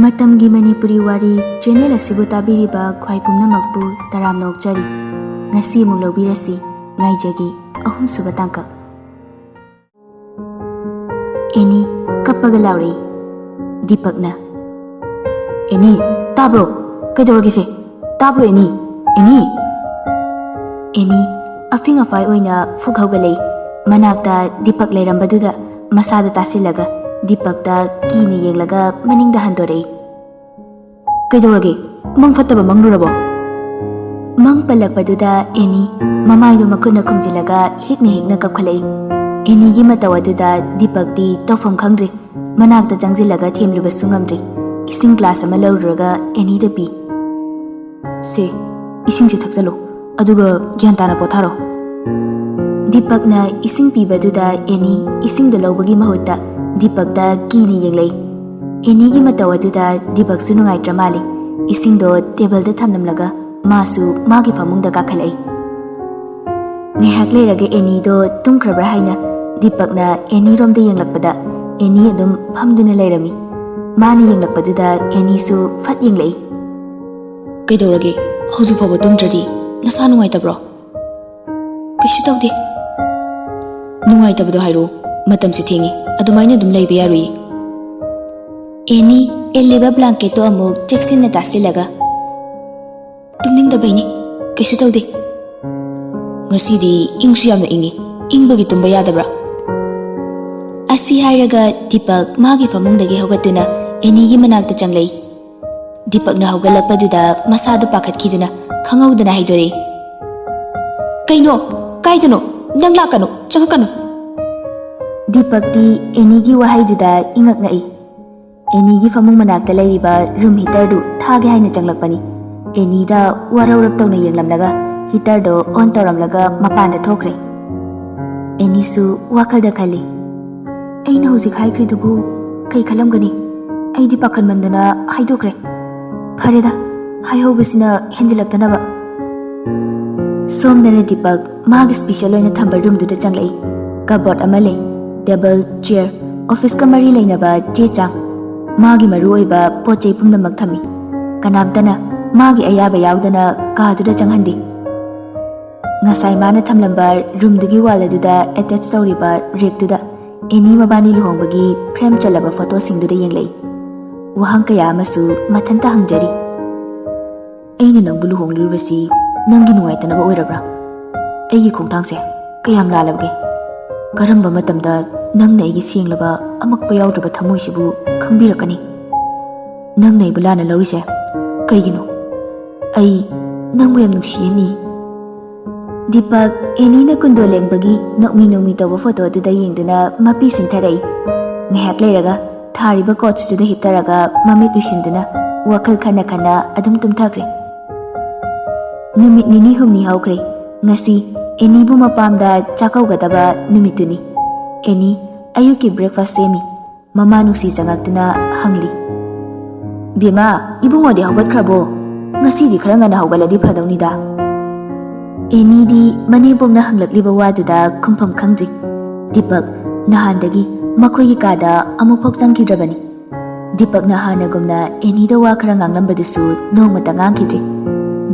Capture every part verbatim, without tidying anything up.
ꯃꯇꯝꯒꯤ ꯃꯅꯤꯄꯨꯔꯤ ꯋꯥꯔꯤ ꯆꯦꯅꯦꯜ ꯑꯁꯤꯕꯨ ꯇꯥꯕꯤꯔꯤꯕ ꯈ꯭ꯋꯥꯏ ꯄꯨꯝꯅꯃꯛꯄꯨ ꯇꯔꯥꯝꯅ ꯑꯣꯛꯆꯔꯤ꯫ ꯉꯁꯤ ꯑꯃꯨꯛ ꯂꯧꯕꯤꯔꯁꯤ ꯉꯥꯏꯖꯒꯤ ꯑꯍꯨꯝꯁꯨꯕ ꯇꯥꯡꯀꯛ꯫ ꯑꯦꯅꯤ ꯀꯞꯄꯒ ꯂꯥꯎꯔꯛꯏ꯫ ꯗꯤꯄꯛꯅ, "ꯑꯦꯅꯤ, ꯇꯥꯕ꯭ꯔꯣ? ꯀꯩꯗꯧꯔꯒꯦꯁꯦ? ꯇꯥꯕ꯭ꯔꯣ ꯑꯦꯅꯤ? ꯑꯦꯅꯤ!" ꯑꯦꯅꯤ ꯑꯐꯤꯡ ꯑꯐꯥꯏ ꯑꯣꯏꯅ ꯐꯨꯛ ꯍꯧꯒꯠꯂꯛꯏ꯫ ꯃꯅꯥꯛꯇ ꯗꯤꯄꯛ ꯂꯩꯔꯝꯕꯗꯨꯗ ꯃꯁꯥꯗ ꯇꯥꯁꯤꯜꯂꯒ ꯗꯤꯄꯛꯇ ꯀꯤꯅ ꯌꯦꯡꯂꯒ ꯃꯅꯤꯡꯗ ꯍꯟꯗꯣꯔꯛꯏ꯫ "ꯀꯩꯗꯧꯔꯒꯦ? ꯃꯪ ꯐꯠꯇꯕ ꯃꯪꯂꯨꯔꯕꯣ?" ꯃꯪ ꯄꯜꯂꯛꯄꯗꯨꯗ ꯑꯦꯅꯤ ꯃꯃꯥꯏꯗꯣ ꯃꯈꯨꯠꯅ ꯈꯨꯝꯖꯤꯜꯂꯒ ꯍꯤꯛꯅ ꯍꯤꯛꯅ ꯀꯞꯈꯠꯂꯛꯏ꯫ ꯑꯦꯅꯤꯒꯤ ꯃꯇꯧ ꯑꯗꯨꯗ ꯗꯤꯄꯛꯇꯤ ꯇꯧꯐꯝ ꯈꯪꯗ꯭ꯔꯤ꯫ ꯃꯅꯥꯛꯇ ꯆꯪꯁꯤꯜꯂꯒ ꯊꯦꯝꯂꯨꯕꯁꯨ ꯉꯝꯗ꯭ꯔꯤ꯫ ꯏꯁꯤꯡ ꯒ꯭ꯂꯥꯁ ꯑꯃ ꯂꯧꯔꯨꯔꯒ ꯑꯦꯅꯤꯗ ꯄꯤ꯫ "ꯁꯦ, ꯏꯁꯤꯡꯁꯦ ꯊꯛꯆꯜꯂꯨ, ꯑꯗꯨꯒ ꯒ꯭ꯌꯥꯟ ꯇꯥꯅ ꯄꯣꯊꯥꯔꯣ꯫" ꯗꯤꯄꯛꯅ ꯏꯁꯤꯡ ꯄꯤꯕꯗꯨꯗ ꯑꯦꯅꯤ ꯏꯁꯤꯡꯗꯣ ꯂꯧꯕꯒꯤ ꯃꯍꯨꯠꯇ ꯗꯤꯄꯛꯇ ꯀꯤꯅ ꯌꯦꯡꯂꯛꯏ꯫ ꯑꯦꯅꯤꯒꯤ ꯃꯇꯧ ꯑꯗꯨꯗ ꯗꯤꯄꯛꯁꯨ ꯅꯨꯡꯉꯥꯏꯇ꯭ꯔ ꯃꯥꯜꯂꯤ꯫ ꯏꯁꯤꯡꯗꯣ ꯇꯦꯕꯜꯗ ꯊꯝꯂꯝꯂꯒ ꯃꯥꯁꯨ ꯃꯥꯒꯤ ꯐꯃꯨꯡꯗ ꯀꯥꯈꯠꯂꯛꯏ꯫ ꯉꯥꯏꯍꯥꯛ ꯂꯩꯔꯒ ꯑꯦꯅꯤꯗꯣ ꯇꯨꯝꯈ꯭ꯔꯕ꯭ꯔꯥ ꯍꯥꯏꯅ ꯗꯤꯄꯛꯅ ꯑꯦꯅꯤꯔꯣꯝꯗ ꯌꯦꯡꯂꯛꯄꯗ ꯑꯦꯅꯤ ꯑꯗꯨꯝ ꯐꯝꯗꯨꯅ ꯂꯩꯔꯝꯃꯤ꯫ ꯃꯥꯅ ꯌꯦꯡꯂꯛꯄꯗꯨꯗ ꯑꯦꯅꯤꯁꯨ ꯐꯠ ꯌꯦꯡꯂꯛꯏ꯫ "ꯀꯩꯗꯧꯔꯒꯦ? ꯍꯧꯖꯤꯛ ꯐꯥꯎꯕ ꯇꯨꯝꯗ꯭ꯔꯗꯤ? ꯅꯁꯥ ꯅꯨꯡꯉꯥꯏꯇꯕ꯭ꯔꯣ?" "ꯀꯩꯁꯨ ꯇꯧꯗꯦ꯫" "ꯅꯨꯡꯉꯥꯏꯇꯕꯗꯣ ꯍꯥꯏꯔꯛꯑꯣ, ꯃꯇꯝꯁꯦ ꯊꯦꯡꯉꯦ, ꯑꯗꯨꯃꯥꯏꯅ ꯑꯗꯨꯝ ꯂꯩꯕ ꯌꯥꯔꯣꯏꯌꯦ꯫" ꯑꯦꯅꯤ ꯏꯜꯂꯤꯕ ꯕ꯭ꯂꯥꯡꯀꯦꯠꯇꯣ ꯑꯃꯨꯛ ꯆꯦꯛꯁꯤꯟꯅ ꯇꯥꯁꯤꯜꯂꯒ, "ꯇꯨꯝꯅꯤꯡꯗꯕꯩꯅꯦ, ꯀꯩꯁꯨ ꯇꯧꯗꯦ꯫" "ꯉꯁꯤꯗꯤ ꯏꯪꯁꯨ ꯌꯥꯝꯅ ꯏꯪꯉꯤ, ꯏꯪꯕꯒꯤ ꯇꯨꯝꯕ ꯌꯥꯗꯕ꯭ꯔꯥ?" ꯑꯁꯤ ꯍꯥꯏꯔꯒ ꯗꯤꯄꯛ ꯃꯥꯒꯤ ꯐꯃꯨꯡꯗꯒꯤ ꯍꯧꯒꯠꯇꯨꯅ ꯑꯦꯅꯤꯒꯤ ꯃꯅꯥꯛꯇ ꯆꯪꯂꯛꯏ꯫ ꯗꯤꯄꯛꯅ ꯍꯧꯒꯠꯂꯛꯄꯗꯨꯗ ꯃꯁꯥꯗꯨ ꯄꯥꯈꯠꯈꯤꯗꯨꯅ ꯈꯪꯍꯧꯗꯅ ꯍꯥꯏꯗꯣꯔꯛꯏ, "ꯀꯩꯅꯣ? ꯀꯥꯏꯗꯅꯣ? ꯅꯪ ꯂꯥꯛꯀꯅꯨ, ꯆꯪꯉꯛꯀꯅꯨ!" ꯗꯤꯄꯛꯇꯤ ꯑꯦꯅꯤꯒꯤ ꯋꯥꯍꯩꯗꯨꯗ ꯏꯉꯛ ꯉꯛꯏ꯫ ꯑꯦꯅꯤꯒꯤ ꯐꯃꯨꯡ ꯃꯅꯥꯛꯇ ꯂꯩꯔꯤꯕ ꯔꯨꯝ ꯍꯤꯇꯔꯗꯨ ꯊꯥꯒꯦ ꯍꯥꯏꯅ ꯆꯪꯂꯛꯄꯅꯤ꯫ ꯑꯦꯅꯤꯗ ꯋꯥꯔꯧꯔꯞ ꯇꯧꯅ ꯌꯦꯡꯂꯝꯂꯒ ꯍꯤꯇꯔꯗꯣ ꯑꯣꯟ ꯇꯧꯔꯝꯂꯒ ꯃꯄꯥꯟꯗ ꯊꯣꯛꯈ꯭ꯔꯦ꯫ ꯑꯦꯅꯤꯁꯨ ꯋꯥꯈꯜꯗ ꯈꯜꯂꯤ, "ꯑꯩꯅ ꯍꯧꯖꯤꯛ ꯍꯥꯏꯈ꯭ꯔꯤꯗꯨꯕꯨ ꯀꯩ ꯈꯜꯂꯝꯒꯅꯤ? ꯑꯩꯗꯤ ꯄꯥꯈꯠꯃꯟꯗꯅ ꯍꯥꯏꯗꯣꯛꯈ꯭ꯔꯦ꯫ ꯐꯔꯦꯗ, ꯍꯥꯏꯍꯧꯕꯁꯤꯅ ꯍꯦꯟꯖꯤꯜꯂꯛꯇꯅꯕ꯫" ꯁꯣꯝꯗꯅ ꯗꯤꯄꯛ ꯃꯥꯒꯤ ꯁ꯭ꯄꯤꯁꯦꯜ ꯑꯣꯏꯅ ꯊꯝꯕ ꯔꯨꯝꯗꯨꯗ ꯆꯪꯂꯛꯏ꯫ ꯀꯕꯣꯔꯗ ꯑꯃ ꯂꯩ, ꯇꯦꯕꯜ, ꯆꯤꯌꯔ, ꯑꯣꯐꯤꯁꯀ ꯃꯔꯤ ꯂꯩꯅꯕ ꯆꯦ ꯆꯥꯡ꯫ ꯃꯥꯒꯤ ꯃꯔꯨꯑꯣꯏꯕ ꯄꯣꯠ ꯆꯩ ꯄꯨꯝꯅꯃꯛ ꯊꯝꯃꯤ꯫ ꯀꯅꯥꯝꯇꯅ ꯃꯥꯒꯤ ꯑꯌꯥꯕ ꯌꯥꯎꯗꯅ ꯀꯥꯗꯨꯗ ꯆꯪꯍꯟꯗꯦ꯫ ꯉꯁꯥꯏ ꯃꯥꯅ ꯊꯝꯂꯝꯕ ꯔꯨꯝꯗꯨꯒꯤ ꯋꯥꯜ ꯑꯗꯨꯗ ꯑꯦꯇꯦꯆ ꯇꯧꯔꯤꯕ ꯔꯦꯛꯇꯨꯗ ꯑꯦꯅꯤ ꯃꯕꯥꯅꯤ ꯂꯨꯍꯣꯡꯕꯒꯤ ꯐ꯭ꯔꯦꯝ ꯆꯜꯂꯕ ꯐꯣꯇꯣꯁꯤꯡꯗꯨꯗ ꯌꯦꯡꯂꯛꯏ꯫ ꯋꯥꯍꯪ ꯀꯌꯥ ꯑꯃꯁꯨ ꯃꯊꯟꯇ ꯍꯪꯖꯔꯤ꯫ "ꯑꯩꯅ ꯅꯪꯕꯨ ꯂꯨꯍꯣꯡꯂꯤꯕꯁꯤ ꯅꯪꯒꯤ ꯅꯨꯡꯉꯥꯏꯇꯅꯕ ꯑꯣꯏꯔꯕ꯭ꯔꯥ? ꯑꯩꯒꯤ ꯈꯣꯡꯊꯥꯡꯁꯦ ꯀꯌꯥꯝ ꯂꯥꯜꯂꯕꯒꯦ? ꯀꯔꯝꯕ ꯃꯇꯝꯗ ꯅꯪꯅ ꯑꯩꯒꯤ ꯁꯦꯡꯂꯕ, ꯑꯃꯛꯄ ꯌꯥꯎꯗ꯭ꯔꯕ ꯊꯃꯣꯏꯁꯤꯕꯨ ꯈꯪꯕꯤꯔꯛꯀꯅꯤ? ꯅꯪꯅ ꯑꯩꯕꯨ ꯂꯥꯟꯅ ꯂꯧꯔꯤꯁꯦ ꯀꯩꯒꯤꯅꯣ? ꯑꯩ ꯅꯪꯕꯨ ꯌꯥꯝ ꯅꯨꯡꯁꯤꯌꯦ, ꯅꯤ꯫" ꯗꯤꯄꯛ ꯑꯦꯅꯤꯅ ꯀꯨꯟꯗꯣ ꯂꯦꯡꯕꯒꯤ ꯅꯣꯛꯃꯤ ꯅꯣꯛꯃꯤ ꯇꯧꯕ ꯐꯣꯇꯣ ꯑꯗꯨꯗ ꯌꯦꯡꯗꯨꯅ ꯃꯄꯤ ꯁꯤꯡꯊꯔꯛꯏ꯫ ꯉꯥꯏꯍꯥꯛ ꯂꯩꯔꯒ ꯊꯥꯔꯤꯕ ꯀꯣꯠꯁꯇꯨꯗ ꯍꯤꯞꯊꯔꯒ ꯃꯃꯤꯠ ꯎꯏꯁꯤꯟꯗꯨꯅ ꯋꯥꯈꯜ ꯈꯟꯅ ꯈꯟꯅ ꯑꯗꯨꯝ ꯇꯨꯝꯊꯈ꯭ꯔꯦ꯫ ꯅꯨꯃꯤꯠ ꯅꯤꯅꯤ ꯍꯨꯝꯅꯤ ꯍꯧꯈ꯭ꯔꯦ꯫ ꯉꯁꯤ ꯑꯦꯅꯤꯕꯨ ꯃꯄꯥꯝꯗ ꯆꯥꯛꯀꯧꯒꯗꯕ ꯅꯨꯃꯤꯠꯇꯨꯅꯤ꯫ ꯑꯦꯅꯤ ꯑꯌꯨꯛꯀꯤ ꯕ꯭ꯔꯦꯛꯐꯥꯁ ꯁꯦꯝꯃꯤ꯫ ꯃꯃꯥ ꯅꯨꯡꯁꯤ ꯆꯪꯉꯛꯇꯨꯅ ꯍꯪꯂꯤ, "ꯕꯦꯝꯃ, ꯏꯕꯨꯡꯉꯣꯗꯤ ꯍꯧꯒꯠꯈ꯭ꯔꯕꯣ? ꯉꯁꯤꯗꯤ ꯈꯔ ꯉꯟꯅ ꯍꯧꯒꯠꯂꯗꯤ ꯐꯗꯧꯅꯤꯗ꯫" ꯑꯦꯅꯤꯗꯤ ꯃꯅꯦꯝꯕꯣꯛꯅ ꯍꯪꯂꯛꯂꯤꯕ ꯋꯥꯗꯨꯗ ꯈꯨꯝꯐꯝ ꯈꯪꯗ꯭ꯔꯤ꯫ ꯗꯤꯄꯛ ꯅꯍꯥꯟꯗꯒꯤ ꯃꯈꯣꯏꯒꯤ ꯀꯥꯗ ꯑꯃꯨꯛꯐꯥꯎ ꯆꯪꯈꯤꯗ꯭ꯔꯕꯅꯤ꯫ ꯗꯤꯄꯛꯅ ꯍꯥꯟꯅꯒꯨꯝꯅ ꯑꯦꯅꯤꯗ ꯋꯥ ꯈꯔ ꯉꯥꯡꯂꯝꯕꯗꯨꯁꯨ ꯅꯣꯡꯃꯇ ꯉꯥꯡꯈꯤꯗ꯭ꯔꯤ꯫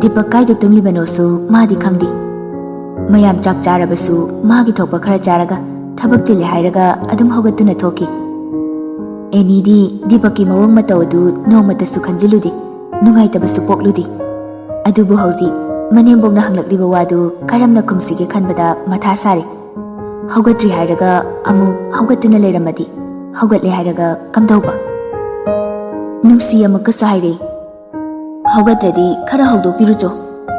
ꯗꯤꯄꯛ ꯀꯥꯏꯗ ꯇꯨꯝꯂꯤꯕꯅꯣꯁꯨ ꯃꯥꯗꯤ ꯈꯪꯗꯦ꯫ ꯃꯌꯥꯝ ꯆꯥꯛ ꯆꯥꯔꯕꯁꯨ ꯃꯥꯒꯤ ꯊꯣꯛꯄ ꯈꯔ ꯆꯥꯔꯒ ꯊꯕꯛ ꯆꯤꯜꯂꯦ ꯍꯥꯏꯔꯒ ꯑꯗꯨꯝ ꯍꯧꯒꯠꯇꯨꯅ ꯊꯣꯛꯈꯤ꯫ ꯑꯦꯅꯤꯗꯤ ꯗꯤꯄꯛꯀꯤ ꯃꯑꯣꯡ ꯃꯇꯧ ꯑꯗꯨ ꯅꯣꯡꯃꯇꯁꯨ ꯈꯟꯖꯤꯜꯂꯨꯗꯦ, ꯅꯨꯡꯉꯥꯏꯇꯕꯁꯨ ꯄꯣꯛꯂꯨꯗꯦ꯫ ꯑꯗꯨꯕꯨ ꯍꯧꯖꯤꯛ ꯃꯅꯦꯝꯕꯣꯛꯅ ꯍꯪꯂꯛꯂꯤꯕ ꯋꯥꯗꯨ ꯀꯔꯝꯅ ꯈꯨꯝꯁꯤꯒꯦ ꯈꯟꯕꯗ ꯃꯊꯥ ꯁꯥꯔꯦ꯫ ꯍꯧꯒꯠꯇ꯭ꯔꯤ ꯍꯥꯏꯔꯒ ꯑꯃꯨꯛ ꯍꯧꯒꯠꯇꯨꯅ ꯂꯩꯔꯝꯃꯗꯤ, ꯍꯧꯒꯠꯂꯦ ꯍꯥꯏꯔꯒ ꯀꯝꯗꯧꯕ? ꯅꯨꯡꯁꯤ ꯑꯃꯨꯛꯀꯁꯨ ꯍꯥꯏꯔꯦ, "ꯍꯧꯒꯠꯇ꯭ꯔꯗꯤ ꯈꯔ ꯍꯧꯗꯣꯛꯄꯤꯔꯨꯆꯣ꯫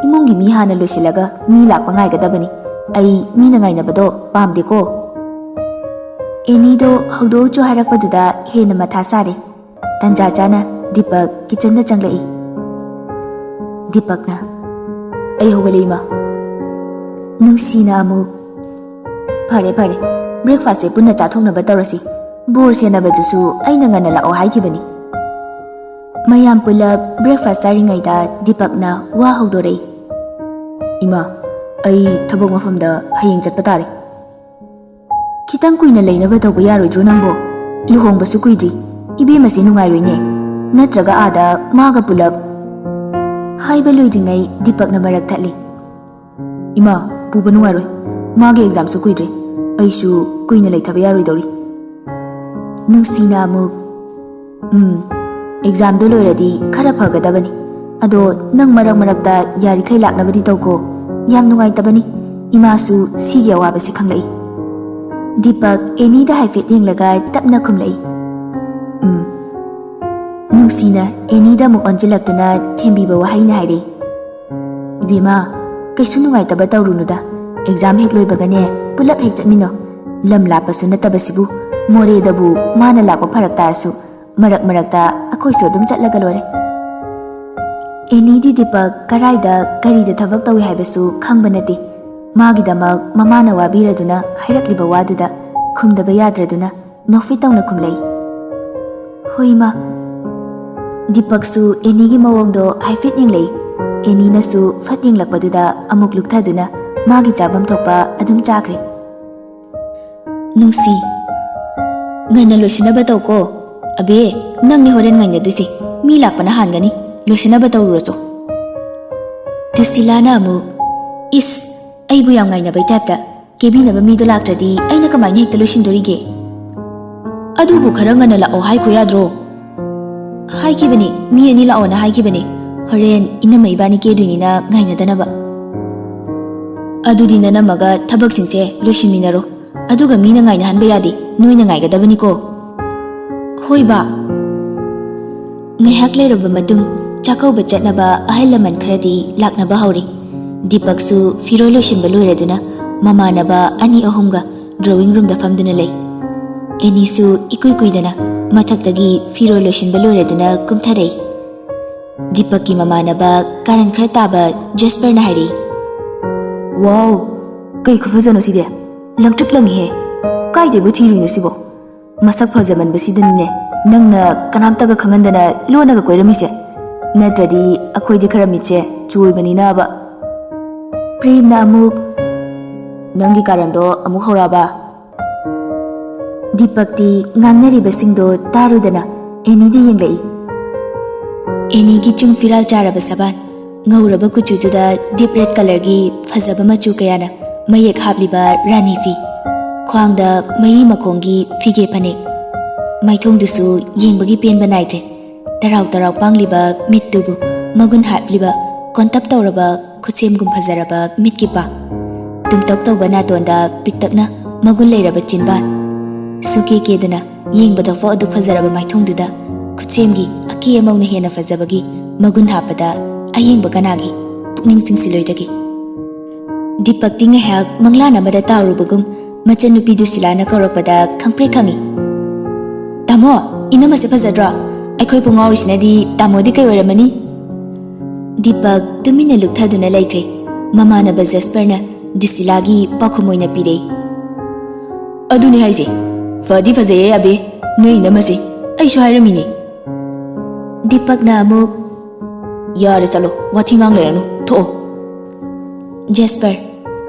ꯏꯃꯨꯡꯒꯤ ꯃꯤ ꯍꯥꯟꯅ ꯂꯣꯏꯁꯤꯜꯂꯒ ꯃꯤ ꯂꯥꯛꯄ ꯉꯥꯏꯒꯗꯕꯅꯤ꯫ ꯑꯩ ꯃꯤꯅ ꯉꯥꯏꯅꯕꯗꯣ ꯄꯥꯝꯗꯦꯀꯣ꯫" ꯑꯦꯅꯤꯗꯣ ꯍꯧꯗꯣꯛꯎꯆꯣ ꯍꯥꯏꯔꯛꯄꯗꯨꯗ ꯍꯦꯟꯅ ꯃꯊꯥ ꯁꯥꯔꯦ꯫ ꯇꯟꯖꯥ ꯆꯥꯅ ꯗꯤꯄꯛ ꯀꯤꯆꯟꯗ ꯆꯪꯂꯛꯏ꯫ ꯗꯤꯄꯛꯅ, "ꯑꯩ ꯍꯧꯒꯠꯂꯦ, ꯏꯃꯥ꯫" ꯅꯨꯡꯁꯤꯅ ꯑꯃꯨꯛ, "ꯐꯔꯦ, ꯐꯔꯦ, ꯕ꯭ꯔꯦꯛꯐꯥꯁꯁꯦ ꯄꯨꯟꯅ ꯆꯥꯊꯣꯛꯅꯕ ꯇꯧꯔꯁꯤ꯫ ꯕꯣꯔ ꯁꯦꯟꯅꯕꯗꯨꯁꯨ ꯑꯩꯅ ꯉꯟꯅ ꯂꯥꯛꯑꯣ ꯍꯥꯏꯈꯤꯕꯅꯤ꯫" ꯃꯌꯥꯝ ꯄꯨꯂꯞ ꯕ꯭ꯔꯦꯛꯐꯥꯁ ꯆꯥꯔꯤꯉꯩꯗ ꯗꯤꯄꯛꯅ ꯋꯥ ꯍꯧꯗꯣꯔꯛꯏ, "ꯏꯃꯥ, ꯑꯩ ꯊꯕꯛ ꯃꯐꯝꯗ ꯍꯌꯦꯡ ꯆꯠꯄ ꯇꯥꯔꯦ꯫" "ꯈꯤꯇꯪ ꯀꯨꯏꯅ ꯂꯩꯅꯕ ꯇꯧꯕ ꯌꯥꯔꯣꯏꯗ꯭ꯔꯣ ꯅꯪꯕꯣ? ꯂꯨꯍꯣꯡꯕꯁꯨ ꯀꯨꯏꯗ꯭ꯔꯤ꯫ "ꯏꯕꯦꯝꯃꯁꯤ ꯅꯨꯡꯉꯥꯏꯔꯣꯏꯅꯦ, ꯅꯠꯇ꯭ꯔꯒ ꯑꯥꯗ ꯃꯥꯒ ꯄꯨꯂꯞ?" ꯍꯥꯏꯕ ꯂꯣꯏꯗ꯭ꯔꯤꯉꯩ ꯗꯤꯄꯛꯅ ꯃꯔꯛ ꯊꯠꯂꯤ꯫ "ꯏꯃꯥ, ꯄꯨꯕ ꯅꯨꯡꯉꯥꯏꯔꯣꯏ, ꯃꯥꯒꯤ ꯑꯦꯛꯖꯥꯝꯁꯨ ꯀꯨꯏꯗ꯭ꯔꯦ, ꯑꯩꯁꯨ ꯀꯨꯏꯅ ꯂꯩꯊꯕ ꯌꯥꯔꯣꯏꯗꯧꯔꯤ꯫" ꯅꯨꯡꯁꯤꯅ ꯑꯃꯨꯛ, "ꯎꯝ, ꯑꯦꯛꯖꯥꯝꯗꯣ ꯂꯣꯏꯔꯗꯤ ꯈꯔ ꯐꯒꯗꯕꯅꯤ꯫ ꯑꯗꯣ ꯅꯪ ꯃꯔꯛ ꯃꯔꯛꯇ ꯌꯥꯔꯤꯈꯩ ꯂꯥꯛꯅꯕꯗꯤ ꯇꯧꯀꯣ꯫ ꯌꯥꯝ ꯅꯨꯡꯉꯥꯏꯇꯕꯅꯤ, ꯏꯃꯥꯁꯨ ꯁꯤꯒꯤ ꯑꯋꯥꯕꯁꯤ ꯈꯪꯂꯛꯏ꯫" ꯗꯤꯄꯛ ꯑꯦꯅꯤꯗ ꯍꯥꯏꯐꯦꯠ ꯌꯦꯡꯂꯒ ꯇꯞꯅ ꯈꯨꯝꯂꯛꯏ, "ꯎꯝ꯫" ꯅꯨꯡꯁꯤꯅ ꯑꯦꯅꯤꯗ ꯑꯃꯨꯛ ꯑꯣꯟꯁꯤꯜꯂꯛꯇꯨꯅ ꯊꯦꯝꯕꯤꯕ ꯋꯥꯍꯩꯅ ꯍꯥꯏꯔꯛꯏ, "ꯏꯕꯦꯝꯃ, ꯀꯩꯁꯨ ꯅꯨꯡꯉꯥꯏꯇꯕ ꯇꯧꯔꯨꯅꯨꯗ꯫ ꯑꯦꯛꯖꯥꯝ ꯍꯦꯛ ꯂꯣꯏꯕꯒꯅꯦ ꯄꯨꯂꯞ ꯍꯦꯛ ꯆꯠꯃꯤꯟꯅꯧ꯫ ꯂꯝ ꯂꯥꯞꯄꯁꯨ ꯅꯠꯇꯕꯁꯤꯕꯨ, ꯃꯣꯔꯦꯗꯕꯨ ꯃꯥꯅ ꯂꯥꯛꯄ ꯐꯔꯛ ꯇꯥꯔꯁꯨ ꯃꯔꯛ ꯃꯔꯛꯇ ꯑꯩꯈꯣꯏꯁꯨ ꯑꯗꯨꯝ ꯆꯠꯂꯒ ꯂꯣꯏꯔꯦ꯫" ꯑꯦꯅꯤꯗꯤ ꯗꯤꯄꯛ ꯀꯔꯥꯏꯗ ꯀꯔꯤꯗ ꯊꯕꯛ ꯇꯧꯏ ꯍꯥꯏꯕꯁꯨ ꯈꯪꯕ ꯅꯠꯇꯦ꯫ ꯃꯥꯒꯤꯗꯃꯛ ꯃꯃꯥꯅ ꯋꯥꯕꯤꯔꯗꯨꯅ ꯍꯥꯏꯔꯛꯂꯤꯕ ꯋꯥꯗꯨꯗ ꯈꯨꯝꯗꯕ ꯌꯥꯗ꯭ꯔꯗꯨꯅ ꯅꯣꯛꯐꯦꯠ ꯇꯧꯅ ꯈꯨꯝꯂꯛꯏ꯫ "ꯍꯣꯏ, ꯏꯃꯥ꯫" ꯗꯤꯄꯛꯁꯨ ꯑꯦꯅꯤꯒꯤ ꯃꯑꯣꯡꯗꯣ ꯍꯥꯏꯐꯦꯠ ꯌꯦꯡꯂꯛꯏ꯫ ꯑꯦꯅꯤꯅꯁꯨ ꯐꯠ ꯌꯦꯡꯂꯛꯄꯗꯨꯗ ꯑꯃꯨꯛ ꯂꯨꯛꯊꯗꯨꯅ ꯃꯥꯒꯤ ꯆꯥꯐꯝ ꯊꯣꯛꯄ ꯑꯗꯨꯝ ꯆꯥꯈ꯭ꯔꯦ꯫ ꯅꯨꯡꯁꯤ, ꯉꯟꯅ ꯂꯣꯏꯁꯤꯟꯅꯕ ꯇꯧꯀꯣ꯫ ꯑꯕꯦ, ꯅꯪꯅꯤ ꯍꯣꯔꯦꯟ ꯉꯥꯏꯅꯗꯣꯏꯁꯦ꯫ ꯃꯤ ꯂꯥꯛꯄꯅ ꯍꯥꯟꯒꯅꯤ꯫ ꯂꯣꯏꯁꯤꯟꯅꯕ ꯇꯧꯔꯨꯔꯣꯆꯣ꯫ ꯇꯤꯁꯤꯂꯥꯅ ꯑꯃꯨꯛ, "ꯏꯁ, ꯑꯩꯕꯨ ꯌꯥꯝ ꯉꯥꯏꯅꯕꯩ ꯇꯥꯏꯞꯇ꯫ ꯀꯦꯕꯤꯅꯕ ꯃꯤꯗꯣ ꯂꯥꯛꯇ꯭ꯔꯗꯤ ꯑꯩꯅ ꯀꯃꯥꯏꯅ ꯍꯦꯛꯇ ꯂꯣꯏꯁꯤꯟꯗꯣꯔꯤꯒꯦ? ꯑꯗꯨꯕꯨ ꯈꯔ ꯉꯟꯅ ꯂꯥꯛꯑꯣ ꯍꯥꯏꯈꯣ ꯌꯥꯗ꯭ꯔꯣ?" "ꯍꯥꯏꯈꯤꯕꯅꯤ, ꯃꯤ ꯑꯅꯤ ꯂꯥꯛꯑꯣꯅ ꯍꯥꯏꯈꯤꯕꯅꯤ꯫ ꯍꯣꯔꯦꯟ ꯏꯅꯝꯃ ꯏꯕꯥꯅꯤ ꯀꯦꯗꯣꯏꯅꯤꯅ ꯉꯥꯏꯅꯗꯅꯕ꯫" "ꯑꯗꯨꯗꯤ ꯅꯅꯝꯃꯒ ꯊꯕꯛꯁꯤꯡꯁꯦ ꯂꯣꯏꯁꯤꯟꯃꯤꯟꯅꯔꯣ꯫ ꯑꯗꯨꯒ ꯃꯤꯅ ꯉꯥꯏꯅꯍꯟꯕ ꯌꯥꯗꯦ, ꯅꯣꯏꯅ ꯉꯥꯏꯒꯗꯕꯅꯤꯀꯣ꯫" "ꯍꯣꯏ ꯕꯥ꯫" ꯉꯥꯏꯍꯥꯛ ꯂꯩꯔꯕ ꯃꯇꯨꯡ ꯆꯥꯛꯀꯧꯕ ꯆꯠꯅꯕ ꯑꯍꯜ ꯂꯃꯟ ꯈꯔꯗꯤ ꯂꯥꯛꯅꯕ ꯍꯧꯔꯦ꯫ ꯗꯤꯄꯛꯁꯨ ꯐꯤꯔꯣꯜ ꯂꯣꯏꯁꯤꯟꯕ ꯂꯣꯏꯔꯗꯨꯅ ꯃꯃꯥꯟꯅꯕ ꯑꯅꯤ ꯑꯍꯨꯝꯒ ꯗ꯭ꯔꯣꯋꯤꯡ ꯔꯨꯝꯗ ꯐꯝꯗꯨꯅ ꯂꯩ꯫ ꯑꯦꯅꯤꯁꯨ ꯏꯀꯨꯏ ꯀꯨꯏꯗꯅ ꯃꯊꯛꯇꯒꯤ ꯐꯤꯔꯣꯜ ꯂꯣꯏꯁꯤꯟꯕ ꯂꯣꯏꯔꯗꯨꯅ ꯀꯨꯝꯊꯔꯛꯏ꯫ ꯗꯤꯄꯛꯀꯤ ꯃꯃꯥꯟꯅꯕ ꯀꯥꯔꯟ ꯈꯔ ꯇꯥꯕ ꯖꯦꯁꯄꯔꯅ ꯍꯥꯏꯔꯛꯏ, "ꯋꯥꯎ, ꯀꯩ ꯈꯨꯐꯖꯅꯣ ꯁꯤꯗꯤ! ꯂꯪꯇ꯭ꯔꯤꯛ ꯂꯪꯉꯤꯍꯦ! ꯀꯥꯏꯗꯩꯕꯨ ꯊꯤꯔꯨꯏꯅꯣ ꯁꯤꯕꯣ? ꯃꯁꯛ ꯐꯖꯃꯟꯕꯁꯤꯗꯅꯤꯅꯦ ꯅꯪꯅ ꯀꯅꯥꯝꯇꯒ ꯈꯪꯍꯟꯗꯅ ꯂꯣꯟꯅꯒ ꯀꯣꯏꯔꯝꯃꯤꯁꯦ꯫ ꯅꯠꯇ꯭ꯔꯗꯤ ꯑꯩꯈꯣꯏꯗꯤ ꯈꯔ ꯃꯤꯠꯁꯦ ꯆꯨ ꯑꯣꯏꯕꯅꯤꯅꯕ꯫" ꯄ꯭ꯔꯦꯝꯅ ꯑꯃꯨꯛ, "ꯅꯪꯒꯤ ꯀꯥꯔꯟꯗꯣ ꯑꯃꯨꯛ ꯍꯧꯔꯛꯑꯕ?" ꯗꯤꯄꯛꯇꯤ ꯉꯥꯡꯅꯔꯤꯕꯁꯤꯡꯗꯣ ꯇꯥꯔꯨꯗꯅ ꯑꯦꯅꯤꯗ ꯌꯦꯡꯂꯛꯏ꯫ ꯑꯦꯅꯤꯒꯤ ꯆꯨꯡ ꯐꯤꯔꯥꯜ ꯆꯥꯔꯕ ꯁꯕꯥꯟ, ꯉꯧꯔꯕ ꯀꯨꯆꯨꯗꯨꯗ ꯗꯤꯞ ꯔꯦꯗ ꯀꯂꯔꯒꯤ ꯐꯖꯕ ꯃꯆꯨ ꯀꯌꯥꯅ ꯃꯌꯦꯛ ꯍꯥꯞꯂꯤꯕ ꯔꯥꯅꯤ ꯐꯤ, ꯈ꯭ꯋꯥꯡꯗ ꯃꯌꯤ ꯃꯈꯣꯡꯒꯤ ꯐꯤꯒꯦ ꯐꯅꯦꯛ, ꯃꯥꯏꯊꯣꯡꯗꯨꯁꯨ ꯌꯦꯡꯕꯒꯤ ꯄꯦꯟꯕ ꯅꯥꯏꯗ꯭ꯔꯦ꯫ ꯇꯔꯥꯎ ꯇꯔꯥꯎ ꯄꯥꯡꯂꯤꯕ ꯃꯤꯠꯇꯨꯕꯨ ꯃꯒꯨꯟ ꯍꯥꯞꯂꯤꯕ ꯀꯣꯟꯇꯞ ꯇꯧꯔꯕ ꯈꯨꯠꯁꯦꯝꯒꯨꯝ ꯐꯖꯔꯕ ꯃꯤꯠꯀꯤ ꯄꯥ, ꯇꯨꯝꯇꯛ ꯇꯧꯕ ꯅꯥꯇꯣꯟꯗ ꯄꯤꯛꯇꯛꯅ ꯃꯒꯨꯟ ꯂꯩꯔꯕ ꯆꯤꯟꯕꯥꯟ, ꯁꯨꯀꯦ ꯀꯦꯗꯅ ꯌꯦꯡꯕꯗꯐꯥꯎ ꯑꯗꯨꯛ ꯐꯖꯔꯕ ꯃꯥꯏꯊꯣꯡꯗꯨꯗ ꯈꯨꯠꯁꯦꯝꯒꯤ ꯑꯀꯦ ꯑꯃꯧꯅ ꯍꯦꯟꯅ ꯐꯖꯕꯒꯤ ꯃꯒꯨꯟ ꯍꯥꯞꯄꯗ ꯑꯌꯦꯡꯕ ꯀꯅꯥꯒꯤ ꯄꯨꯛꯅꯤꯡ ꯆꯤꯡꯁꯤꯜꯂꯣꯏꯗꯒꯦ? ꯗꯤꯄꯛꯇꯤ ꯉꯥꯏꯍꯥꯛ ꯃꯪꯂꯥꯟ ꯑꯃꯗ ꯇꯥꯎꯔꯨꯕꯒꯨꯝ ꯃꯆꯟꯅꯨꯄꯤ ꯗꯨꯁꯤꯂꯥꯅ ꯀꯧꯔꯛꯄꯗ ꯈꯪꯄ꯭ꯔꯦꯛ ꯈꯪꯏ꯫ "ꯇꯥꯃꯣ, ꯏꯅꯝꯃꯁꯦ ꯐꯖꯗ꯭ꯔꯣ? ꯑꯩꯈꯣꯏ ꯄꯨꯡꯉꯥꯎꯔꯤꯁꯤꯅꯗꯤ ꯇꯥꯃꯣꯗꯤ ꯀꯩ ꯑꯣꯏꯔꯝꯃꯅꯤ?" ꯗꯤꯄꯛ ꯇꯨꯃꯤꯟꯅ ꯂꯨꯞꯊꯗꯨꯅ ꯂꯩꯈ꯭ꯔꯦ꯫ ꯃꯃꯥꯟꯅꯕ ꯖꯦꯁꯄꯔꯅ ꯗꯨꯁꯤꯂꯥꯒꯤ ꯄꯥꯎꯈꯨꯝ ꯑꯣꯏꯅ ꯄꯤꯔꯦ꯫ "ꯑꯗꯨꯅꯤ ꯍꯥꯏꯁꯦ, ꯐꯗꯤ ꯐꯖꯩꯌꯦ ꯑꯕꯦ, ꯅꯣꯏ ꯏꯅꯝꯃꯁꯦ꯫ ꯑꯩꯁꯨ ꯍꯥꯏꯔꯝꯃꯤꯅꯦ꯫" ꯗꯤꯄꯛꯅ ꯑꯃꯨꯛ, "ꯌꯥꯔꯦ, ꯆꯠꯂꯣ, ꯋꯥꯊꯤ ꯉꯥꯡ ꯂꯩꯔꯅꯨ, ꯊꯣꯛꯑꯣ꯫" ꯖꯦꯁꯄꯔ,